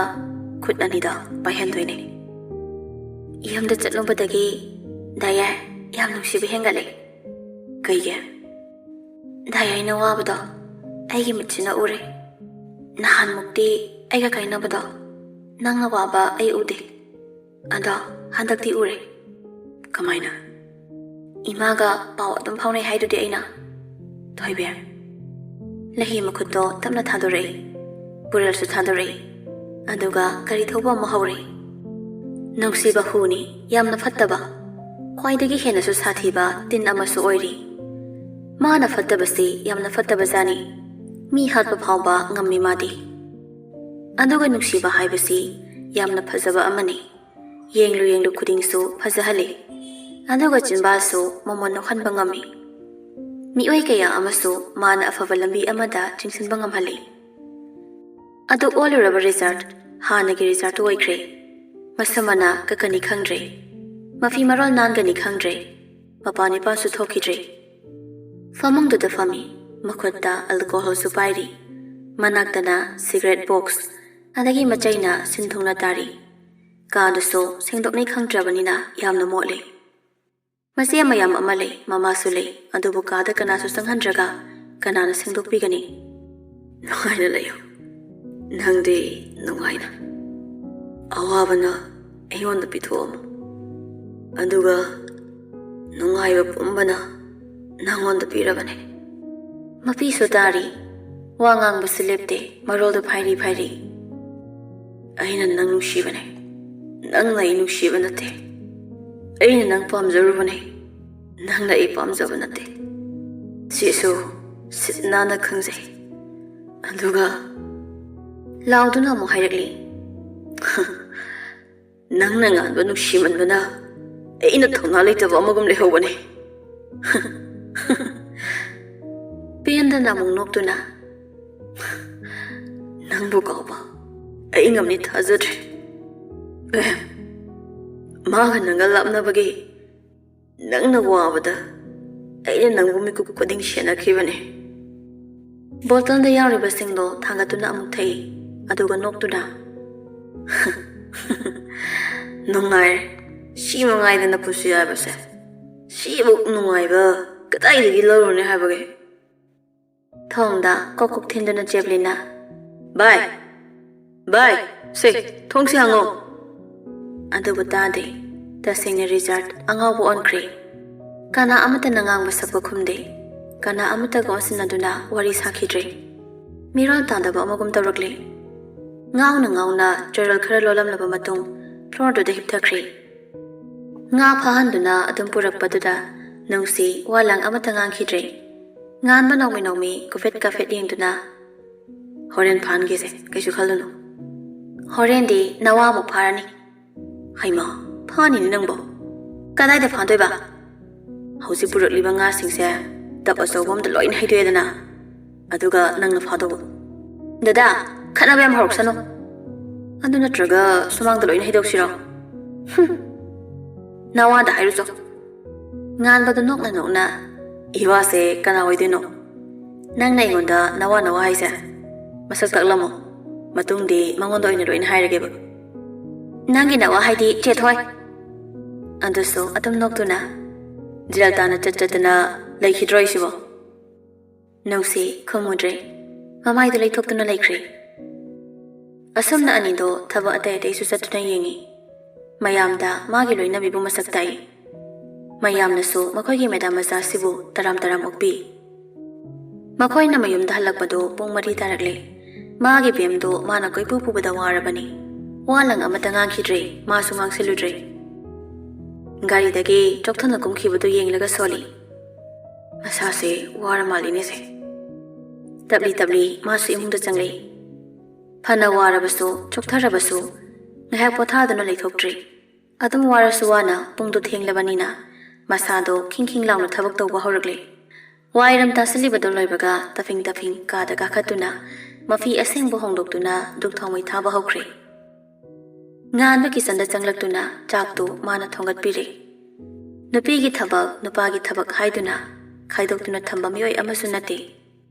ꯈꯨꯠ ꯑꯅꯤꯗ ꯄꯥꯏꯍꯟꯗꯣꯏꯅꯦ꯫ ꯌꯨꯝꯗ ꯆꯠꯂꯨꯕꯗꯒꯤ ꯗꯥꯏꯌꯥ ꯌꯥꯝ ꯅꯨꯡꯁꯤꯕ ꯍꯦꯟꯒꯠꯂꯦ꯫ ꯀꯩꯒꯤ? ꯗꯥꯏꯌꯥꯏꯅ ꯋꯥꯕꯗꯣ ꯑꯩꯒꯤ ꯃꯤꯠꯁꯤꯅ ꯎꯔꯦ꯫ ꯅꯍꯥꯟꯃꯨꯛꯇꯤ ꯑꯩꯒ ꯀꯥꯏꯅꯕꯗꯣ ꯅꯪꯅ ꯋꯥꯕ ꯑꯩ ꯎꯗꯦ꯫ ꯑꯗꯣ ꯍꯟꯗꯛꯇꯤ ꯎꯔꯦ꯫ ꯀꯃꯥꯏꯅ? ꯏꯃꯥꯒ ꯄꯥꯎ ꯑꯗꯨꯝ ꯐꯥꯎꯅꯩ ꯍꯥꯏꯗꯨꯗꯤ ꯑꯩꯅ꯫ ꯊꯣꯏꯕꯤ, ꯂꯩꯍꯤ ꯃꯈꯨꯠꯇꯣ ꯇꯞꯅ ꯊꯥꯗꯣꯔꯛꯏ꯫ ꯕꯣꯔꯦꯜꯁꯨ ꯊꯥꯗꯣꯔꯛꯏ꯫ ꯑꯗꯨꯒ ꯒꯥꯔꯤ ꯊꯧꯕ ꯑꯃ ꯍꯧꯔꯦ꯫ ꯅꯨꯡꯁꯤꯕ ꯍꯨꯅꯤ, ꯌꯥꯝꯅ ꯐꯠꯇꯕ, ꯈ꯭ꯋꯥꯏꯗꯒꯤ ꯍꯦꯟꯅꯁꯨ ꯁꯥꯊꯤꯕ ꯇꯤꯟ ꯑꯃꯁꯨ ꯑꯣꯏꯔꯤ꯫ ꯃꯥꯅ ꯐꯠꯇꯕꯁꯤ ꯌꯥꯝꯅ ꯐꯠꯇꯕꯖꯥꯠꯅꯤ꯫ ꯃꯤ ꯍꯥꯠꯄ ꯐꯥꯎꯕ ꯉꯝꯃꯤ ꯃꯥꯗꯤ꯫ ꯑꯗꯨꯒ ꯅꯨꯡꯁꯤꯕ ꯍꯥꯏꯕꯁꯤ ꯌꯥꯝꯅ ꯐꯖꯕ ꯑꯃꯅꯤ꯫ ꯌꯦꯡꯂꯨ ꯌꯦꯡꯂꯨ ꯈꯨꯗꯤꯡꯁꯨ ꯐꯖꯍꯜꯂꯤ꯫ ꯑꯗꯨꯒ ꯆꯤꯟꯕꯥꯜꯁꯨ ꯃꯃꯣꯟ ꯅꯣꯛꯍꯟꯕ ꯉꯝꯃꯤ꯫ ꯃꯤꯑꯣꯏ ꯀꯌꯥ ꯑꯃꯁꯨ ꯃꯥꯅ ꯑꯐꯕ ꯂꯝꯕꯤ ꯑꯃꯗ ꯆꯤꯡꯁꯤꯟꯕ ꯉꯝꯍꯜꯂꯤ꯫ ꯑꯗꯨ ꯑꯣꯜꯂꯨꯔꯕ ꯔꯤꯆꯥꯔꯗ ꯍꯥꯟꯅꯒꯤ ꯔꯤꯆꯥꯔꯗ ꯑꯣꯏꯈ꯭ꯔꯦ꯫ ꯃꯁꯝ ꯃꯅꯥ ꯀꯛꯀꯅꯤ ꯈꯪꯗ꯭ꯔꯦ꯫ ꯃꯐꯤ ꯃꯔꯣꯜ ꯅꯥꯟꯒꯅꯤ ꯈꯪꯗ꯭ꯔꯦ꯫ ꯃꯄꯥꯟ ꯏꯄꯥꯟꯁꯨ ꯊꯣꯛꯈꯤꯗ꯭ꯔꯦ꯫ ꯐꯃꯨꯡꯗꯨꯗ ꯐꯝꯃꯤ꯫ ꯃꯈꯨꯠꯇ ꯑꯜꯀꯣꯍꯣꯜꯁꯨ ꯄꯥꯏꯔꯤ꯫ ꯃꯅꯥꯛꯇꯅ ꯁꯤꯒꯔꯦꯠ ꯕꯣꯛꯁ, ꯑꯗꯒꯤ ꯃꯆꯩꯅ ꯁꯤꯟ ꯊꯨꯡꯅ ꯇꯥꯔꯤ꯫ ꯀꯥꯗꯨꯁꯨ ꯁꯦꯡꯗꯣꯛꯅꯩ ꯈꯪꯗ꯭ꯔꯕꯅꯤꯅ ꯌꯥꯝꯅ ꯃꯣꯠꯂꯤ꯫ ꯃꯆꯦ ꯃꯌꯥꯝ ꯑꯃ ꯂꯩ, ꯃꯃꯥꯁꯨ ꯂꯩ, ꯑꯗꯨꯕꯨ ꯀꯥꯗ ꯀꯅꯥꯁꯨ ꯆꯪꯍꯟꯗ꯭ꯔꯒ ꯀꯅꯥꯅ ꯁꯦꯡꯗꯣꯛꯄꯤꯒꯅꯤ? ꯅꯨꯡꯉꯥꯏꯅ ꯂꯩꯌꯨ꯫ ꯅꯪꯗꯤ ꯅꯨꯡꯉꯥꯏꯅ꯫ ꯑꯋꯥꯕꯅ ꯑꯩꯉꯣꯟꯗ ꯄꯤꯊꯣꯛꯑꯝꯃꯨ꯫ ꯑꯗꯨꯒ ꯅꯨꯡꯉꯥꯏꯕ ꯄꯨꯝꯕꯅ ꯅꯪꯉꯣꯟꯗ ꯄꯤꯔꯕꯅꯦ꯫ ꯃꯄꯤꯁꯨ ꯇꯥꯔꯤ꯫ ꯋꯥ ꯉꯥꯡꯕꯁꯨ ꯂꯦꯞꯇꯦ, ꯃꯔꯣꯜꯗꯣ ꯐꯥꯏꯔꯤ ꯐꯥꯏꯔꯤ꯫ ꯑꯩꯅ ꯅꯪ ꯅꯨꯡꯁꯤꯕꯅꯦ꯫ ꯅꯪꯅ ꯑꯩ ꯅꯨꯡꯁꯤꯕ ꯅꯠꯇꯦ꯫ ꯑꯩꯅ ꯅꯪ ꯄꯥꯝꯖꯔꯨꯕꯅꯦ꯫ ꯅꯪꯅ ꯑꯩ ꯄꯥꯝꯖꯕ ꯅꯠꯇꯦ꯫ ꯁꯤꯁꯨ ꯁꯤꯠ ꯅꯥꯟꯅ ꯈꯪꯖꯩ꯫ ꯑꯗꯨꯒ ꯂꯥꯎꯗꯨꯅ ꯑꯃꯨꯛ ꯍꯥꯏꯔꯛꯂꯤ, "ꯅꯪꯅ ꯉꯥꯟꯕ ꯅꯨꯡꯁꯤꯃꯟꯕꯅ ꯑꯩꯅ ꯊꯧꯅꯥ ꯂꯩꯇꯕ ꯑꯃꯒꯨꯝ ꯂꯩꯍꯧꯕꯅꯦ꯫" ꯄꯦꯟꯗꯅ ꯑꯃꯨꯛ ꯅꯣꯛꯇꯨꯅ, "ꯅꯪꯕꯨ ꯀꯥꯎꯕ ꯑꯩ ꯉꯝꯅꯤ ꯊꯥꯖꯗ꯭ꯔꯦ꯫ ꯑꯦ, ꯃꯥꯒ ꯅꯪꯒ ꯂꯥꯞꯅꯕꯒꯤ ꯅꯪꯅ ꯋꯥꯕꯗ ꯑꯩꯅ ꯅꯪꯕꯨ ꯃꯤꯀꯨꯞ ꯈꯨꯗꯤꯡ ꯁꯦꯟꯅꯈꯤꯕꯅꯦ꯫" ꯕꯣꯇꯜꯗ ꯌꯥꯎꯔꯤꯕꯁꯤꯡꯗꯣ ꯊꯥꯡꯒꯠꯇꯨꯅ ꯑꯃꯨꯛ ꯊꯛꯏ, ꯑꯗꯨꯒ ꯅꯣꯛꯇꯨꯅ, "ꯅꯨꯡꯉꯥꯏꯔꯦ, ꯁꯤ ꯃꯉꯥꯏꯗꯅ ꯄꯨꯟꯁꯤ ꯍꯥꯏꯕꯁꯦ꯫ ꯁꯤꯕꯨ ꯅꯨꯡꯉꯥꯏꯕ ꯀꯗꯥꯏꯗꯒꯤ ꯂꯧꯔꯨꯅꯤ ꯍꯥꯏꯕꯒꯦ?" ꯊꯣꯡꯗ ꯀꯣꯛ ꯀꯣꯛ ꯊꯤꯟꯗꯨꯅ ꯆꯦꯞꯂꯤꯅ, "ꯚꯥꯏ, ꯚꯥꯏ, ꯁꯦ, ꯊꯣꯡꯁꯤ ꯍꯥꯡꯉꯣ!" ꯑꯗꯨꯕꯨ ꯇꯥꯗꯦ꯫ ꯇꯁꯦꯡꯅ ꯔꯤꯆꯥꯔꯗ ꯑꯉꯥꯎꯕ ꯑꯣꯟꯈ꯭ꯔꯦ꯫ ꯀꯅꯥ ꯑꯃꯠꯇꯅ ꯉꯥꯡꯕ ꯁꯛꯄ ꯈꯨꯝꯗꯦ꯫ ꯀꯅꯥ ꯑꯃꯠꯇꯒ ꯑꯣꯟꯁꯤꯟꯅꯗꯨꯅ ꯋꯥꯔꯤ ꯁꯥꯈꯤꯗ꯭ꯔꯦ꯫ ꯃꯤꯔꯣꯜ ꯇꯥꯗꯕ ꯑꯃꯒꯨꯝ ꯇꯧꯔꯛꯂꯦ꯫ ꯉꯥꯎꯅ ꯉꯥꯎꯅ ꯆꯔꯣꯜ ꯈꯔ ꯂꯣꯜꯂꯝꯂꯕ ꯃꯇꯨꯡ ꯐ꯭ꯂꯣꯔꯗꯨꯗ ꯍꯤꯞꯊꯈ꯭ꯔꯦ꯫ ꯉꯥ ꯐꯥꯍꯟꯗꯨꯅ ꯑꯗꯨꯝ ꯄꯨꯔꯛꯄꯗꯨꯗ ꯅꯨꯡꯁꯤ ꯋꯥ ꯂꯥꯡ ꯑꯃꯠꯇ ꯉꯥꯡꯈꯤꯗ꯭ꯔꯦ꯫ ꯉꯥꯟꯕ ꯅꯣꯡꯃꯤ ꯅꯣꯡꯃꯤ ꯀꯨꯐꯦꯠ ꯀꯥꯐꯦꯠ ꯌꯦꯡꯗꯨꯅ, "ꯍꯣꯔꯦꯟ ꯐꯥꯍꯟꯒꯦꯁꯦ, ꯀꯩꯁꯨ ꯈꯜꯂꯨꯅꯨ꯫ ꯍꯣꯔꯦꯟꯗꯤ ꯅꯋꯥꯃꯨꯛ ꯐꯥꯔꯅꯤ꯫" "ꯍꯩꯃꯥ, ꯐꯥꯅꯤꯅꯦ ꯅꯪꯕꯣ? ꯀꯗꯥꯏꯗ ꯐꯥꯗꯣꯏꯕ?" "ꯍꯧꯖꯤꯛ ꯄꯨꯔꯛꯂꯤꯕ ꯉꯥꯁꯤꯡꯁꯦ ꯇꯞ ꯑꯆꯧꯕ ꯑꯃꯗ ꯂꯣꯏꯅ ꯍꯩꯗꯣꯛꯑꯦꯗꯅ, ꯑꯗꯨꯒ ꯅꯪꯅ ꯐꯥꯗꯧꯕ꯫" "ꯗꯗꯥ, ꯈꯠꯅꯕ ꯌꯥꯝ ꯍꯧꯔꯛꯁꯅꯨ꯫ ꯑꯗꯨ ꯅꯠꯇ꯭ꯔꯒ ꯁꯨꯃꯥꯡꯗ ꯂꯣꯏꯅ ꯍꯩꯗꯣꯛꯁꯤꯔꯣ?" "ꯍꯨꯝ, ꯅꯋꯥꯗ ꯍꯥꯏꯔꯨꯆꯣ꯫" ꯉꯥꯟꯕꯗꯣ ꯅꯣꯛꯅ ꯅꯣꯛꯅ, "ꯏꯋꯥꯁꯦ ꯀꯅꯥ ꯑꯣꯏꯗꯣꯏꯅꯣ? ꯅꯪꯅ ꯑꯩꯉꯣꯟꯗ ꯅꯋꯥ ꯅꯋꯥ ꯍꯥꯏꯁꯦ? ꯃꯁꯛ ꯇꯥꯛꯂꯝꯃꯣ, ꯃꯇꯨꯡꯗꯤ ꯃꯉꯣꯟꯗ ꯑꯣꯏꯅ ꯂꯣꯏꯅ ꯍꯥꯏꯔꯒꯦꯕ꯫" "ꯅꯪꯒꯤ ꯅꯋꯥ ꯍꯥꯏꯗꯤ ꯆꯦꯊꯣꯏ꯫" ꯑꯗꯨꯁꯨ ꯑꯗꯨꯝ ꯅꯣꯛꯇꯨꯅ, "ꯖꯦꯜ ꯇꯥꯅ ꯆꯠ ꯆꯠꯇꯅ ꯂꯩꯈꯤꯗ꯭ꯔꯣ ꯑꯩꯁꯤꯕꯣ?" ꯅꯨꯡꯁꯤ ꯈꯨꯝꯃꯨꯗ꯭ꯔꯦ꯫ ꯃꯃꯥꯏꯗꯨ ꯂꯩꯊꯣꯛꯇꯨꯅ ꯂꯩꯈ꯭ꯔꯦ꯫ ꯑꯁꯨꯝꯅ ꯑꯅꯤꯗꯣ ꯊꯕꯛ ꯑꯇꯩ ꯑꯇꯩꯁꯨ ꯆꯠꯇꯨꯅ ꯌꯦꯡꯉꯤ꯫ ꯃꯌꯥꯝꯗ ꯃꯥꯒꯤ ꯂꯣꯏꯅꯕꯤꯕꯨ ꯃꯁꯛ ꯇꯥꯛꯏ꯫ ꯃꯌꯥꯝꯅꯁꯨ ꯃꯈꯣꯏꯒꯤ ꯃꯦꯗꯥꯝ ꯃꯆꯥꯁꯤꯕꯨ ꯇꯔꯥꯝ ꯇꯔꯥꯝ ꯑꯣꯛꯄꯤ꯫ ꯃꯈꯣꯏꯅ ꯃꯌꯨꯝꯗ ꯍꯜꯂꯛꯄꯗꯨ ꯄꯨꯡ ꯃꯔꯤ ꯇꯥꯔꯛꯂꯦ꯫ ꯃꯥꯒꯤ ꯕꯦꯝꯗꯨ ꯃꯥꯅ ꯀꯣꯏꯄꯨ ꯄꯨꯕꯗ ꯋꯥꯔꯕꯅꯤ꯫ ꯋꯥ ꯂꯪ ꯑꯃꯠꯇ ꯉꯥꯡꯈꯤꯗ꯭ꯔꯦ, ꯃꯥꯁꯨ ꯉꯥꯡꯁꯤꯜꯂꯨꯗ꯭ꯔꯦ꯫ ꯒꯥꯔꯤꯗꯒꯤ ꯆꯣꯛꯊꯅ ꯀꯨꯝꯈꯤꯕꯗꯨ ꯌꯦꯡꯂꯒ ꯁꯣꯜꯂꯤ꯫ "ꯃꯁꯥꯁꯦ ꯋꯥꯔ ꯃꯥꯜꯂꯤꯅꯦꯁꯦ꯫" ꯇꯞꯂꯤ ꯇꯞꯂꯤ ꯃꯥꯁꯨ ꯏꯃꯨꯡꯗ ꯆꯪꯂꯛꯏ꯫ ꯐꯅ ꯋꯥꯔꯕꯁꯨ, ꯆꯣꯛꯊꯔꯕꯁꯨ, ꯉꯥꯏꯍꯥꯛ ꯄꯣꯊꯥꯗꯨꯅ ꯂꯩꯊꯣꯛꯇ꯭ꯔꯤ꯫ ꯑꯗꯨꯝ ꯋꯥꯔꯁꯨ ꯋꯥꯅ ꯄꯨꯡꯗꯨ ꯊꯦꯡꯂꯕꯅꯤꯅ ꯃꯁꯥꯗꯣ ꯈꯤꯡ ꯈꯤꯡ ꯂꯥꯎꯅ ꯊꯕꯛ ꯇꯧꯕ ꯍꯧꯔꯛꯂꯦ꯫ ꯋꯥꯏꯔꯝ ꯇꯥꯁꯤꯜꯂꯤꯕꯗꯨ ꯂꯣꯏꯕꯒ ꯇꯐꯤꯡ ꯇꯐꯤꯡ ꯀꯥꯗ ꯀꯥꯈꯠꯇꯨꯅ ꯃꯐꯤ ꯑꯁꯦꯡꯕ ꯍꯣꯡꯗꯣꯛꯇꯨꯅ ꯙꯨꯛ ꯊꯥꯎꯃꯩ ꯊꯥꯕ ꯍꯧꯈ꯭ꯔꯦ꯫ ꯉꯥꯟꯕ ꯀꯤꯆꯟꯗ ꯆꯪꯂꯛꯇꯨꯅ ꯆꯥꯛꯇꯨ ꯃꯥꯅ ꯊꯣꯡꯒꯠꯄꯤꯔꯦ꯫ ꯅꯨꯄꯤꯒꯤ ꯊꯕꯛ, ꯅꯨꯄꯥꯒꯤ ꯊꯕꯛ ꯍꯥꯏꯗꯨꯅ ꯈꯥꯏꯗꯣꯛꯇꯨꯅ ꯊꯝꯕ ꯃꯤꯑꯣꯏ ꯑꯃꯁꯨ ꯅꯠꯇꯦ꯫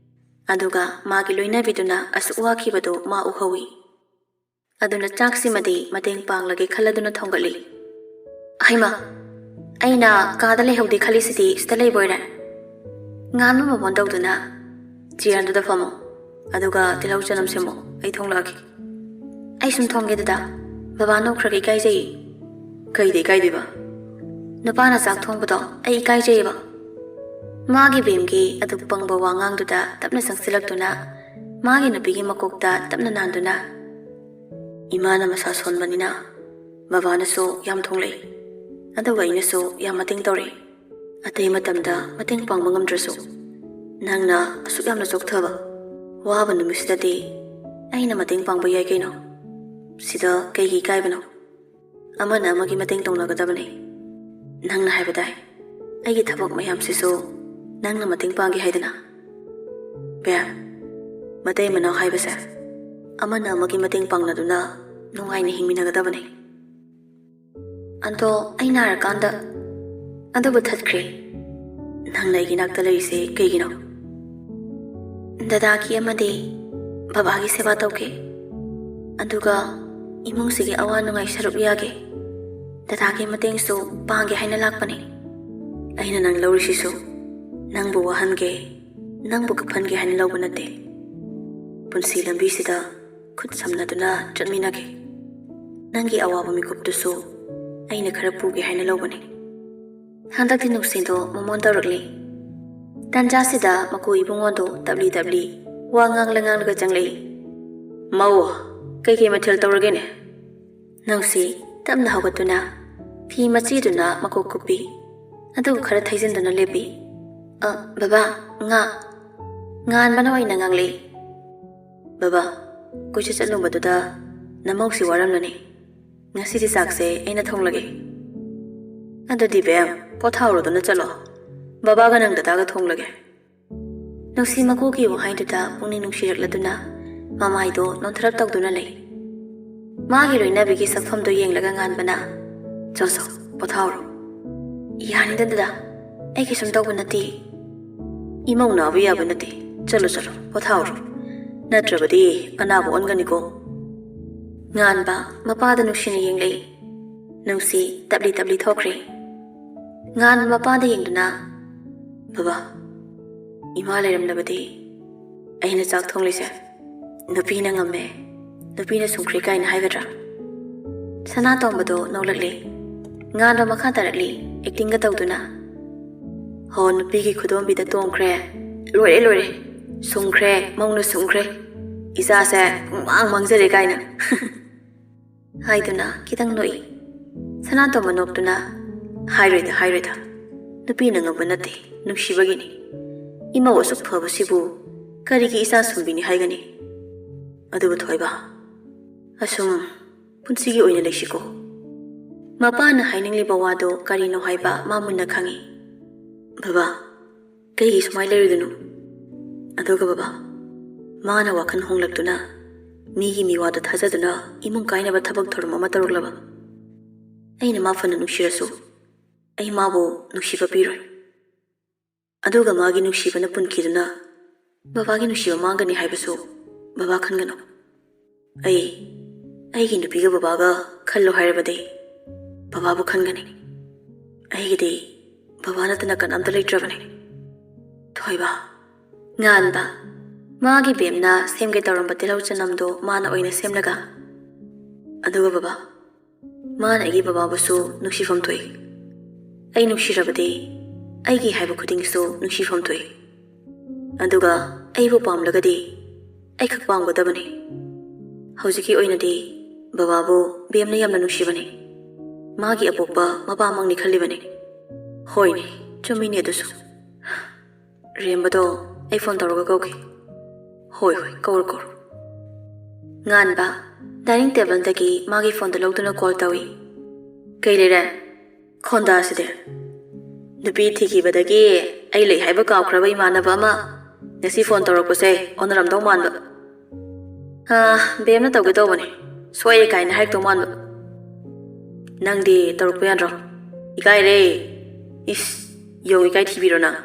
ꯑꯗꯨꯒ ꯃꯥꯒꯤ ꯂꯣꯏꯅꯕꯤꯗꯨꯅ ꯑꯁꯨꯛ ꯋꯥꯈꯤꯕꯗꯨ ꯃꯥ ꯎꯍꯧꯏ꯫ ꯑꯗꯨꯅ ꯆꯥꯛꯁꯤꯃꯗꯤ ꯃꯇꯦꯡ ꯄꯥꯡꯂꯒꯦ ꯈꯜꯂꯗꯨꯅ ꯊꯣꯡꯒꯠꯂꯤ꯫ "ꯍꯩꯃꯥ, ꯑꯩꯅ ꯀꯥꯗ ꯂꯩꯍꯧꯗꯦ ꯈꯜꯂꯤꯁꯤꯗꯤ ꯁꯤꯗ ꯂꯩꯕ ꯑꯣꯏꯔꯦ꯫" ꯉꯥꯟꯕ ꯃꯃꯣꯟ ꯇꯧꯗꯨꯅ, ꯆꯤꯌꯔꯗꯨꯗ ꯐꯝꯃꯣ, ꯑꯗꯨꯒ ꯇꯤꯜꯍꯧ ꯆꯅꯝ ꯁꯦꯝꯃꯣ, ꯑꯩ ꯊꯣꯡꯂꯛꯑꯒꯦ꯫ ꯑꯩ ꯁꯨꯝ ꯊꯣꯡꯒꯦ ꯗꯗꯥ꯫ ꯕꯕꯥ ꯅꯣꯛꯈ꯭ꯔꯒ ꯏꯀꯥꯏꯖꯩ꯫ ꯀꯩꯗ ꯏꯀꯥꯏꯗꯣꯏꯕ? ꯅꯨꯄꯥꯅ ꯆꯥꯛ ꯊꯣꯡꯕꯗꯣ ꯑꯩ ꯏꯀꯥꯏꯖꯩꯌꯦꯕ꯫ ꯃꯥꯒꯤ ꯕꯦꯝꯒꯤ ꯑꯗꯨ ꯄꯪꯕ ꯋꯥꯉꯥꯡꯗꯨꯗ ꯇꯞꯅ ꯆꯪꯁꯤꯜꯂꯛꯇꯨꯅ ꯃꯥꯒꯤ ꯅꯨꯄꯤꯒꯤ ꯃꯀꯣꯛꯇ ꯇꯞꯅ ꯅꯥꯟꯗꯨꯅ, "ꯏꯃꯥꯅ ꯃꯁꯥ ꯁꯣꯟꯕꯅꯤꯅ ꯕꯕꯥꯅꯁꯨ ꯌꯥꯝ ꯊꯣꯡꯂꯛꯏ, ꯑꯗꯨꯒ ꯑꯩꯅꯁꯨ ꯌꯥꯝ ꯃꯇꯦꯡ ꯇꯧꯔꯛꯏ꯫ ꯑꯇꯩ ꯃꯇꯝꯗ ꯃꯇꯦꯡ ꯄꯥꯡꯕ ꯉꯝꯗ꯭ꯔꯁꯨ ꯅꯪꯅ ꯑꯁꯨꯛ ꯌꯥꯝꯅ ꯆꯣꯛꯊꯕ, ꯋꯥꯕ ꯅꯨꯃꯤꯠꯁꯤꯗꯗꯤ ꯑꯩꯅ ꯃꯇꯦꯡ ꯄꯥꯡꯕ ꯌꯥꯏ ꯀꯩꯅꯣ꯫ ꯁꯤꯗ ꯀꯩꯒꯤ ꯏꯀꯥꯏꯕꯅꯣ? ꯑꯃꯅ ꯑꯃꯒꯤ ꯃꯇꯦꯡ ꯇꯧꯅꯒꯗꯕꯅꯤ꯫ ꯅꯪꯅ ꯍꯥꯏꯕ ꯇꯥꯏ, ꯑꯩꯒꯤ ꯊꯕꯛ ꯃꯌꯥꯝꯁꯤꯁꯨ ꯅꯪꯅ ꯃꯇꯦꯡ ꯄꯥꯡꯒꯦ ꯍꯥꯏꯗꯅ?" ꯕꯦꯝ, ꯃꯇꯩ ꯃꯅꯥꯎ ꯍꯥꯏꯕꯁꯦ ꯑꯃꯅ ꯑꯃꯒꯤ ꯃꯇꯦꯡ ꯄꯥꯡꯅꯗꯨꯅ ꯅꯨꯡꯉꯥꯏꯅ ꯍꯤꯡꯃꯤꯟꯅꯒꯗꯕꯅꯤ꯫ ꯑꯗꯣ ꯑꯩ ꯅꯥꯔꯀꯥꯟꯗ ꯑꯗꯨꯕꯨ ꯊꯠꯈ꯭ꯔꯦ꯫ ꯅꯪꯅ ꯑꯩꯒꯤ ꯅꯥꯛꯇ ꯂꯩꯔꯤꯁꯦ ꯀꯩꯒꯤꯅꯣ? ꯗꯗꯥꯒꯤ ꯑꯃꯗꯤ ꯕꯕꯥꯒꯤ ꯁꯦꯕꯥ ꯇꯧꯒꯦ, ꯑꯗꯨꯒ ꯏꯃꯨꯡꯁꯤꯒꯤ ꯑꯋꯥ ꯅꯨꯡꯉꯥꯏ ꯁꯔꯨꯛ ꯌꯥꯒꯦ, ꯗꯗꯥꯒꯤ ꯃꯇꯦꯡꯁꯨ ꯄꯥꯡꯒꯦ ꯍꯥꯏꯅ ꯂꯥꯛꯄꯅꯤ꯫ ꯑꯩꯅ ꯅꯪ ꯂꯧꯔꯤꯁꯤꯁꯨ ꯅꯪꯕꯨ ꯋꯥꯍꯟꯒꯦ, ꯅꯪꯕꯨ ꯀꯞꯍꯟꯒꯦ ꯍꯥꯏꯅ ꯂꯧꯕ ꯅꯠꯇꯦ꯫ ꯄꯨꯟꯁꯤ ꯂꯝꯕꯤꯁꯤꯗ ꯈꯨꯠ ꯁꯝꯅꯗꯨꯅ ꯆꯠꯃꯤꯟꯅꯒꯦ꯫ ꯅꯪꯒꯤ ꯑꯋꯥꯕ ꯃꯤꯀꯨꯞꯇꯨꯁꯨ ꯑꯩꯅ ꯈꯔ ꯄꯨꯒꯦ ꯍꯥꯏꯅ ꯂꯧꯕꯅꯤ꯫ ꯍꯟꯗꯛꯇꯤ ꯅꯨꯡꯁꯤꯗꯣ ꯃꯃꯣꯟ ꯇꯧꯔꯛꯂꯤ꯫ ꯇꯟꯖꯥꯁꯤꯗ ꯃꯀꯨ ꯏꯕꯨꯡꯉꯣꯗꯣ ꯇꯞꯂꯤ ꯇꯞꯂꯤ ꯋꯥ ꯉꯥꯡꯂ ꯉꯥꯡꯂꯒ ꯆꯪꯂꯛꯏ꯫ "ꯃꯧ, ꯀꯩꯀꯩ ꯃꯊꯦꯜ ꯇꯧꯔꯒꯦꯅꯦ?" ꯅꯨꯡꯁꯤ ꯇꯞꯅ ꯍꯧꯒꯠꯇꯨꯅ ꯐꯤ ꯃꯆꯦꯗꯨꯅ ꯃꯀꯣꯛ ꯀꯨꯞꯄꯤ꯫ ꯑꯗꯨꯒ ꯈꯔ ꯊꯩꯖꯤꯟꯗꯨꯅ ꯂꯦꯞꯄꯤ꯫ "ꯑ, ꯕꯕꯥ, ꯉꯥ꯫" ꯉꯥꯟꯕꯅ ꯑꯣꯏꯅ ꯉꯥꯡꯂꯛꯏ꯫ "ꯕꯕꯥ, ꯀꯣꯏꯆꯠ ꯆꯠꯂꯨꯕꯗꯨꯗ ꯅꯃꯧꯁꯤ ꯋꯥꯔꯝꯂꯅꯤ꯫ ꯉꯁꯤꯗꯤ ꯆꯥꯛꯁꯦ ꯑꯩꯅ ꯊꯣꯡꯂꯒꯦ꯫ ꯑꯗꯨꯗꯤ ꯕꯦꯝ, ꯄꯣꯊꯥꯍꯧꯔꯣꯗꯅ ꯆꯠꯂꯣ꯫ ꯕꯕꯥꯒ ꯅꯪ ꯗꯗꯥꯒ ꯊꯣꯡꯂꯒꯦ꯫" ꯅꯨꯡꯁꯤ ꯃꯀꯨꯒꯤ ꯋꯥꯍꯩꯗꯨꯗ ꯄꯨꯛꯅꯤꯡ ꯅꯨꯡꯁꯤꯔꯛꯂꯗꯨꯅ ꯃꯃꯥꯏꯗꯣ ꯅꯣꯟꯊꯔꯞ ꯇꯧꯗꯨꯅ ꯂꯩ꯫ ꯃꯥꯒꯤ ꯂꯣꯏꯅꯕꯤꯒꯤ ꯁꯛꯐꯝꯗꯣ ꯌꯦꯡꯂꯒ ꯉꯥꯟꯕꯅ, "ꯆꯣ ꯆꯣ, ꯄꯣꯊꯥꯍꯧꯔꯣ꯫" "ꯌꯥꯅꯤꯗ ꯗꯗꯥ, ꯑꯩ ꯀꯩꯁꯨꯝ ꯇꯧꯕ ꯅꯠꯇꯦ꯫" "ꯏꯃꯧ ꯅꯥꯕ ꯌꯥꯕ ꯅꯠꯇꯦ, ꯆꯠꯂꯣ ꯆꯠꯂꯣ, ꯄꯣꯊꯥꯍꯧꯔꯣ, ꯅꯠꯇ꯭ꯔꯕꯗꯤ ꯑꯅꯥꯕ ꯑꯣꯟꯒꯅꯤꯀꯣ꯫" ꯉꯥꯟꯕ ꯃꯄꯥꯗ ꯅꯨꯡꯁꯤꯅ ꯌꯦꯡꯂꯛꯏ꯫ ꯅꯨꯡꯁꯤ ꯇꯞꯂꯤ ꯇꯞꯂꯤ ꯊꯣꯛꯈ꯭ꯔꯦ꯫ ꯉꯥꯟꯕ ꯃꯄꯥꯗ ꯌꯦꯡꯗꯨꯅ, "ꯕꯕꯥ, ꯏꯃꯥ ꯂꯩꯔꯝꯂꯕꯗꯤ ꯑꯩꯅ ꯆꯥꯛ ꯊꯣꯡꯂꯤꯁꯦ ꯅꯨꯄꯤꯅ ꯉꯝꯃꯦ, ꯅꯨꯄꯤꯅ ꯁꯨꯡꯈ꯭ꯔꯦ ꯀꯥꯏꯅ ꯍꯥꯏꯒꯗ꯭ꯔꯥ? ꯁꯅꯥꯇꯣꯝꯕꯗꯣ ꯅꯣꯛꯂꯛꯂꯤ꯫ ꯉꯥꯟꯕ ꯃꯈꯥ ꯇꯥꯔꯛꯂꯤ, ꯑꯦꯛꯇꯤꯡꯒ ꯇꯧꯗꯨꯅ꯫ "ꯍꯣ, ꯅꯨꯄꯤꯒꯤ ꯈꯨꯗꯣꯝꯕꯤꯗ ꯇꯣꯡꯈ꯭ꯔꯦ꯫ ꯂꯣꯏꯔꯦ, ꯂꯣꯏꯔꯦ꯫ ꯁꯨꯡꯈ꯭ꯔꯦ, ꯃꯧꯅ ꯁꯨꯡꯈ꯭ꯔꯦ꯫ ꯏꯆꯥꯁꯦ ꯄꯨꯡꯃꯥꯡ ꯃꯥꯡꯖꯔꯦ" ꯀꯥꯏꯅ꯫ ꯍꯥꯏꯗꯨꯅ ꯈꯤꯇꯪ ꯅꯣꯛꯏ꯫ ꯁꯅꯥꯇꯣꯝꯕ ꯅꯣꯛꯇꯨꯅ, "ꯍꯥꯏꯔꯣꯏꯗ, ꯍꯥꯏꯔꯣꯏꯗ꯫ ꯅꯨꯄꯤꯅ ꯉꯝꯕ ꯅꯠꯇꯦ, ꯅꯨꯡꯁꯤꯕꯒꯤꯅꯤ꯫ ꯏꯃꯧ ꯑꯁꯨꯛ ꯐꯕꯁꯤꯕꯨ ꯀꯔꯤꯒꯤ ꯏꯆꯥ ꯁꯨꯝꯕꯤꯅꯤ ꯍꯥꯏꯒꯅꯤ? ꯑꯗꯨꯕꯨ ꯊꯣꯏꯕ, ꯑꯁꯨꯝ ꯄꯨꯟꯁꯤꯒꯤ ꯑꯣꯏꯅ ꯂꯩꯁꯤꯀꯣ꯫" ꯃꯄꯥꯅ ꯍꯥꯏꯅꯤꯡꯂꯤꯕ ꯋꯥꯗꯣ ꯀꯔꯤꯅꯣ ꯍꯥꯏꯕ ꯃꯥ ꯃꯨꯟꯅ ꯈꯪꯏ꯫ "ꯕꯕꯥ, ꯀꯩꯒꯤ ꯁꯨꯃꯥꯏꯅ ꯂꯩꯔꯣꯏꯗꯣꯏꯅꯣ? ꯑꯗꯨꯒ ꯕꯕꯥ, ꯃꯥꯅ ꯋꯥꯈꯜ ꯍꯣꯡꯂꯛꯇꯨꯅ ꯃꯤꯒꯤ ꯃꯤꯋꯥꯗ ꯊꯥꯖꯗꯨꯅ ꯏꯃꯨꯡ ꯀꯥꯏꯅꯕ ꯊꯕꯛ ꯊꯧꯔꯝ ꯑꯃ ꯇꯧꯔꯛꯂꯕ? ꯑꯩꯅ ꯃꯥ ꯐꯅ ꯅꯨꯡꯁꯤꯔꯁꯨ ꯑꯩ ꯃꯥꯕꯨ ꯅꯨꯡꯁꯤꯕ ꯄꯤꯔꯣꯏ꯫ ꯑꯗꯨꯒ ꯃꯥꯒꯤ ꯅꯨꯡꯁꯤꯕꯅ ꯄꯨꯟꯈꯤꯗꯨꯅ ꯕꯕꯥꯒꯤ ꯅꯨꯡꯁꯤꯕ ꯃꯥꯡꯒꯅꯤ ꯍꯥꯏꯕꯁꯨ ꯕꯕꯥ ꯈꯟꯒꯅꯨ꯫ ꯑꯩ, ꯑꯩꯒꯤ ꯅꯨꯄꯤꯒ ꯕꯕꯥꯒ ꯈꯜꯂꯣ ꯍꯥꯏꯔꯕꯗꯤ ꯕꯕꯥꯕꯨ ꯈꯟꯒꯅꯤ꯫ ꯑꯩꯒꯤꯗꯤ ꯕꯕꯥ ꯅꯠꯇꯅ ꯀꯅꯥꯝꯇ ꯂꯩꯇ꯭ꯔꯕꯅꯤ꯫" ꯊꯣꯏꯕ꯫ ꯉꯥꯟꯕ꯫ ꯃꯥꯒꯤ ꯕꯦꯝꯅ ꯁꯦꯝꯒꯦ ꯇꯧꯔꯝꯕ ꯇꯤꯜꯍꯧ ꯆꯅꯝꯗꯣ ꯃꯥꯅ ꯑꯣꯏꯅ ꯁꯦꯝꯂꯒ, "ꯑꯗꯨꯒ ꯕꯕꯥ, ꯃꯥꯅ ꯑꯩꯒꯤ ꯕꯕꯥꯕꯨꯁꯨ ꯅꯨꯡꯁꯤꯐꯝ ꯊꯣꯛꯏ꯫ ꯑꯩ ꯅꯨꯡꯁꯤꯔꯕꯗꯤ ꯑꯩꯒꯤ ꯍꯥꯏꯕ ꯈꯨꯗꯤꯡꯁꯨ ꯅꯨꯡꯁꯤꯐꯝ ꯊꯣꯛꯏ꯫ ꯑꯗꯨꯒ ꯑꯩꯕꯨ ꯄꯥꯝꯂꯒꯗꯤ ꯑꯩꯈꯛ ꯄꯥꯝꯒꯗꯕꯅꯤ꯫ ꯍꯧꯖꯤꯛꯀꯤ ꯑꯣꯏꯅꯗꯤ ꯕꯕꯥꯕꯨ ꯕꯦꯝꯅ ꯌꯥꯝꯅ ꯅꯨꯡꯁꯤꯕꯅꯤ꯫ ꯃꯥꯒꯤ ꯑꯄꯣꯛꯄ ꯃꯄꯥꯃꯛꯅꯤ ꯈꯜꯂꯤꯕꯅꯤ꯫" "ꯍꯣꯏꯅꯦ, ꯆꯨꯝꯃꯤꯅꯦ ꯑꯗꯨꯁꯨ꯫ ꯔꯦꯝꯕꯗꯣ ꯑꯩ ꯐꯣꯟ ꯇꯧꯔꯒ ꯀꯧꯒꯦ꯫" "ꯍꯣꯏ, ꯍꯣꯏ, ꯀꯧꯔꯣ, ꯀꯧꯔꯣ꯫" ꯉꯥꯟꯕ ꯗꯥꯏꯅꯤꯡ ꯇꯦꯕꯜꯗꯒꯤ ꯃꯥꯒꯤ ꯐꯣꯟꯗꯨ ꯂꯧꯗꯨꯅ ꯀꯣꯜ ꯇꯧꯏ꯫ "ꯀꯩ ꯂꯩꯔꯦ? ꯈꯣꯟꯗꯥꯁꯤꯗꯤ꯫ ꯅꯨꯄꯤ ꯊꯤꯈꯤꯕꯗꯒꯤ ꯑꯩ ꯂꯩ ꯍꯥꯏꯕ ꯀꯥꯎꯈ꯭ꯔꯕ ꯏꯃꯥꯟꯅꯕ ꯑꯃ ꯉꯁꯤ ꯐꯣꯟ ꯇꯧꯔꯛꯄꯁꯦ ꯑꯣꯟꯅꯔꯝꯗꯧ ꯃꯥꯟꯕ꯫ ꯑꯥ, ꯕꯦꯝꯅ ꯇꯧꯒꯦ ꯇꯧꯕꯅꯦ, ꯁꯣꯏꯔꯦ ꯀꯥꯏꯅ ꯍꯥꯏꯔꯛꯇꯧ ꯃꯥꯟꯕ꯫ ꯅꯪꯗꯤ ꯇꯧꯔꯛꯄ ꯌꯥꯗ꯭ꯔꯣ? ꯏꯀꯥꯏꯔꯦ꯫ ꯏꯁ, ꯌꯧ ꯏꯀꯥꯏ ꯊꯤꯕꯤꯔꯣ ꯅꯪ?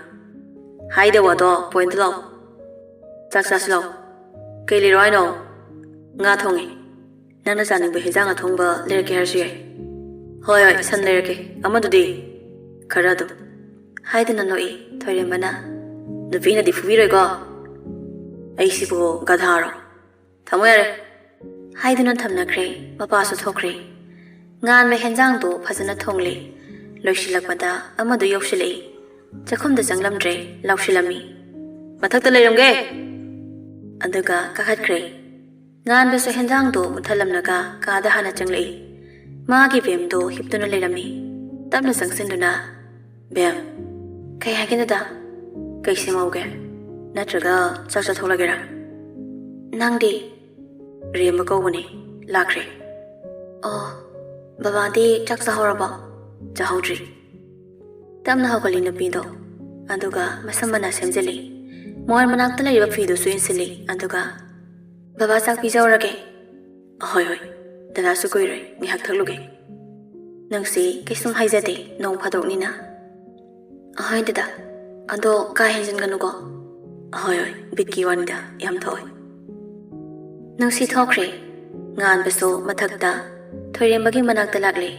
ꯍꯥꯏꯗ ꯋꯥꯗꯣ ꯄꯣꯏꯟꯇ ꯂꯥꯛꯑꯣ꯫ ꯆꯥꯛ ꯆꯥꯁꯤ ꯂꯥꯛꯑꯣ꯫ ꯀꯩ ꯂꯩꯔꯣ ꯍꯥꯏꯅꯣ? ꯉꯥ ꯊꯣꯡꯉꯦ꯫ ꯅꯪꯅ ꯆꯥꯅꯤꯡꯕ ꯍꯦꯟꯖꯥꯡ ꯑꯊꯣꯡꯕ ꯂꯩꯔꯛꯀꯦ ꯍꯥꯏꯔꯁꯨ ꯌꯥꯏ꯫ ꯍꯣꯏ, ꯍꯣꯏ, ꯁꯟ ꯂꯩꯔꯛꯀꯦ꯫ ꯑꯃꯗꯨꯗꯤ? ꯈꯔ ꯑꯗꯨꯝ꯫ ꯍꯥꯏꯗꯨꯅ ꯅꯣꯛꯏ ꯊꯣꯏꯔꯦꯝꯕꯅ꯫ ꯅꯨꯄꯤꯅꯗꯤ ꯐꯨꯕꯤꯔꯣꯏꯀꯣ? "ꯑꯩꯁꯤꯕꯨ ꯒꯙꯥꯔꯣ? ꯊꯝꯃꯣ ꯌꯥꯔꯦ," ꯍꯥꯏꯗꯨꯅ ꯊꯝꯅꯈ꯭ꯔꯦ꯫ ꯃꯄꯥꯁꯨ ꯊꯣꯛꯈ꯭ꯔꯦ꯫ ꯉꯥꯟꯕ ꯍꯦꯟꯖꯥꯡꯗꯣ ꯐꯖꯅ ꯊꯣꯡꯂꯦ꯫ ꯂꯣꯏꯁꯤꯜꯂꯛꯄꯗ ꯑꯃꯗꯨ ꯌꯧꯁꯤꯜꯂꯛꯏ꯫ ꯆꯥꯛꯈꯨꯝꯗ ꯆꯪꯂꯝꯗ꯭ꯔꯦ, ꯂꯥꯎꯁꯤꯜꯂꯝꯃꯤ, "ꯃꯊꯛꯇ ꯂꯩꯔꯝꯒꯦ!" ꯑꯗꯨꯒ ꯀꯥꯈꯠꯈ꯭ꯔꯦ꯫ ꯉꯥꯟꯕꯁꯨ ꯍꯦꯟꯖꯥꯡꯗꯣ ꯃꯨꯠꯊꯠꯂꯝꯂꯒ ꯀꯥꯗ ꯍꯥꯟꯅ ꯆꯪꯂꯛꯏ꯫ ꯃꯥꯒꯤ ꯕꯦꯝꯗꯣ ꯍꯤꯞꯇꯨꯅ ꯂꯩꯔꯝꯃꯤ꯫ ꯇꯞꯅ ꯆꯪꯁꯤꯟꯗꯨꯅ, "ꯕꯦꯝ, ꯀꯩ ꯍꯥꯏꯒꯦ ꯗꯗꯥ? ꯀꯩ ꯁꯦꯝꯍꯧꯒꯦ? ꯅꯠꯇ꯭ꯔꯒ ꯆꯥꯛ ꯆꯥꯊꯣꯛꯂꯒꯦꯔꯥ?" "ꯅꯪꯗꯤ?" "ꯔꯦꯝꯕ ꯀꯧꯕꯅꯦ, ꯂꯥꯛꯈ꯭ꯔꯦ꯫" "ꯑꯣ, ꯕꯕꯥꯗꯤ ꯆꯥꯛ ꯆꯥꯍꯧꯔꯕꯣ?" "ꯆꯥꯍꯧꯗ꯭ꯔꯤ꯫" ꯇꯞꯅ ꯍꯧꯒꯠꯂꯤ ꯅꯨꯄꯤꯗꯣ, ꯑꯗꯨꯒ ꯃꯁꯝ ꯃꯅꯥ ꯁꯦꯝꯖꯤꯜꯂꯤ꯫ ꯃꯣꯟ ꯃꯅꯥꯛꯇ ꯂꯩꯔꯤꯕ ꯐꯤꯗꯨꯁꯨ ꯏꯟꯁꯤꯜꯂꯤ, ꯑꯗꯨꯒ, "ꯕꯕꯥ, ꯆꯥꯛ ꯄꯤꯖꯍꯧꯔꯒꯦ꯫" "ꯑꯍꯣꯏ, ꯍꯣꯏ, ꯗꯗꯥꯁꯨ ꯀꯨꯏꯔꯣꯏ, ꯉꯥꯏꯍꯥꯛ ꯊꯛꯂꯨꯒꯦ꯫" "ꯅꯨꯡꯁꯤ, ꯀꯩꯁꯨꯝ ꯍꯥꯏꯖꯗꯦ, ꯅꯣꯡ ꯐꯥꯗꯣꯛꯅꯤꯅ꯫" "ꯑꯍꯣꯏ ꯗꯗꯥ, ꯑꯗꯣ ꯀꯥ ꯍꯦꯟꯖꯤꯟꯒꯅꯨꯀꯣ꯫" "ꯑꯍꯣꯏ, ꯍꯣꯏ, ꯕꯤꯠꯀꯤ ꯋꯥꯅꯤꯗ, ꯌꯥꯝ ꯊꯣꯛꯑꯣꯏ꯫" ꯅꯨꯡꯁꯤ ꯊꯣꯛꯈ꯭ꯔꯦ꯫ ꯉꯥꯟꯕꯁꯨ ꯃꯊꯛꯇ ꯊꯣꯏꯔꯦꯝꯕꯒꯤ ꯃꯅꯥꯛꯇ ꯂꯥꯛꯂꯦ꯫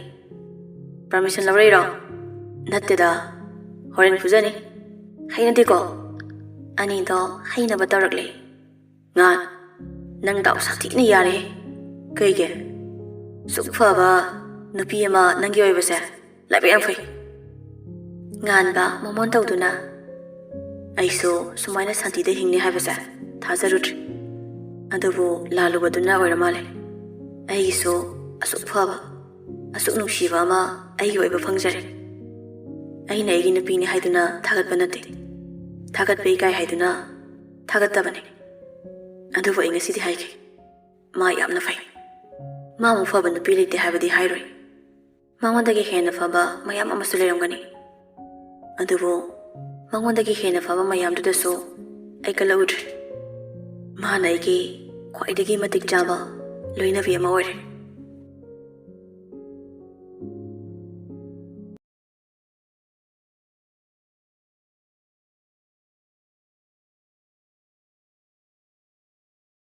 "ꯄꯔꯃꯤꯁꯟ ꯂꯧꯔꯛꯏꯔꯣ?" "ꯅꯠꯇꯦꯗ, ꯍꯣꯔꯦꯟ ꯐꯨꯖꯅꯤ꯫" "ꯍꯩꯅꯗꯦꯀꯣ꯫" ꯑꯅꯤꯗꯣ ꯍꯩꯅꯕ ꯇꯧꯔꯛꯂꯦ꯫ "ꯉꯥꯟ, ꯅꯪ ꯗꯥꯎ ꯁꯥꯊꯤꯅ ꯌꯥꯔꯦ꯫" "ꯀꯩꯒꯤ?" "ꯁꯨꯛ ꯐꯕ ꯅꯨꯄꯤ ꯑꯃ ꯅꯪꯒꯤ ꯑꯣꯏꯕꯁꯦ ꯂꯥꯏꯕꯛ ꯌꯥꯝ ꯐꯩ꯫" ꯉꯥꯟꯕ ꯃꯣꯃꯣꯟ ꯇꯧꯗꯨꯅ, "ꯑꯩꯁꯨ ꯁꯨꯃꯥꯏꯅ ꯁꯥꯟꯇꯤꯗ ꯍꯤꯡꯅꯤ ꯍꯥꯏꯕꯁꯦ ꯊꯥꯖꯔꯨꯗ꯭ꯔꯤ꯫ ꯑꯗꯨꯕꯨ ꯂꯥꯜꯂꯨꯕꯗꯨꯅ ꯑꯣꯏꯔ ꯃꯥꯜꯂꯦ꯫ ꯑꯩꯒꯤꯁꯨ ꯑꯁꯨꯛ ꯐꯕ, ꯑꯁꯨꯛ ꯅꯨꯡꯁꯤꯕ ꯑꯃ ꯑꯩꯒꯤ ꯑꯣꯏꯕ ꯐꯪꯖꯔꯦ꯫ ꯑꯩꯅ ꯑꯩꯒꯤ ꯅꯨꯄꯤꯅꯤ ꯍꯥꯏꯗꯨꯅ ꯊꯥꯒꯠꯄ ꯅꯠꯇꯦ, ꯊꯥꯒꯠꯄ ꯏꯀꯥꯏ ꯍꯥꯏꯗꯨꯅ ꯊꯥꯒꯠꯇꯕꯅꯤ꯫ ꯑꯗꯨꯕꯨ ꯑꯩ ꯉꯁꯤꯗꯤ ꯍꯥꯏꯒꯦ, ꯃꯥ ꯌꯥꯝꯅ ꯐꯩ꯫ ꯃꯥꯃꯨꯛ ꯐꯕ ꯅꯨꯄꯤ ꯂꯩꯇꯦ ꯍꯥꯏꯕꯗꯤ ꯍꯥꯏꯔꯣꯏ꯫ ꯃꯉꯣꯟꯗꯒꯤ ꯍꯦꯟꯅ ꯐꯕ ꯃꯌꯥꯝ ꯑꯃꯁꯨ ꯂꯩꯔꯝꯒꯅꯤ꯫ ꯑꯗꯨꯕꯨ ꯃꯉꯣꯟꯗꯒꯤ ꯍꯦꯟꯅ ꯐꯕ ꯃꯌꯥꯝꯗꯨꯗꯁꯨ ꯑꯩ ꯀꯜꯂꯛꯎꯗ꯭ꯔꯤ꯫ ꯃꯥꯅ ꯑꯩꯒꯤ ꯈ꯭ꯋꯥꯏꯗꯒꯤ ꯃꯇꯤꯛ ꯆꯥꯕ ꯂꯣꯏꯅꯕꯤ ꯑꯃ ꯑꯣꯏꯔꯦ꯫"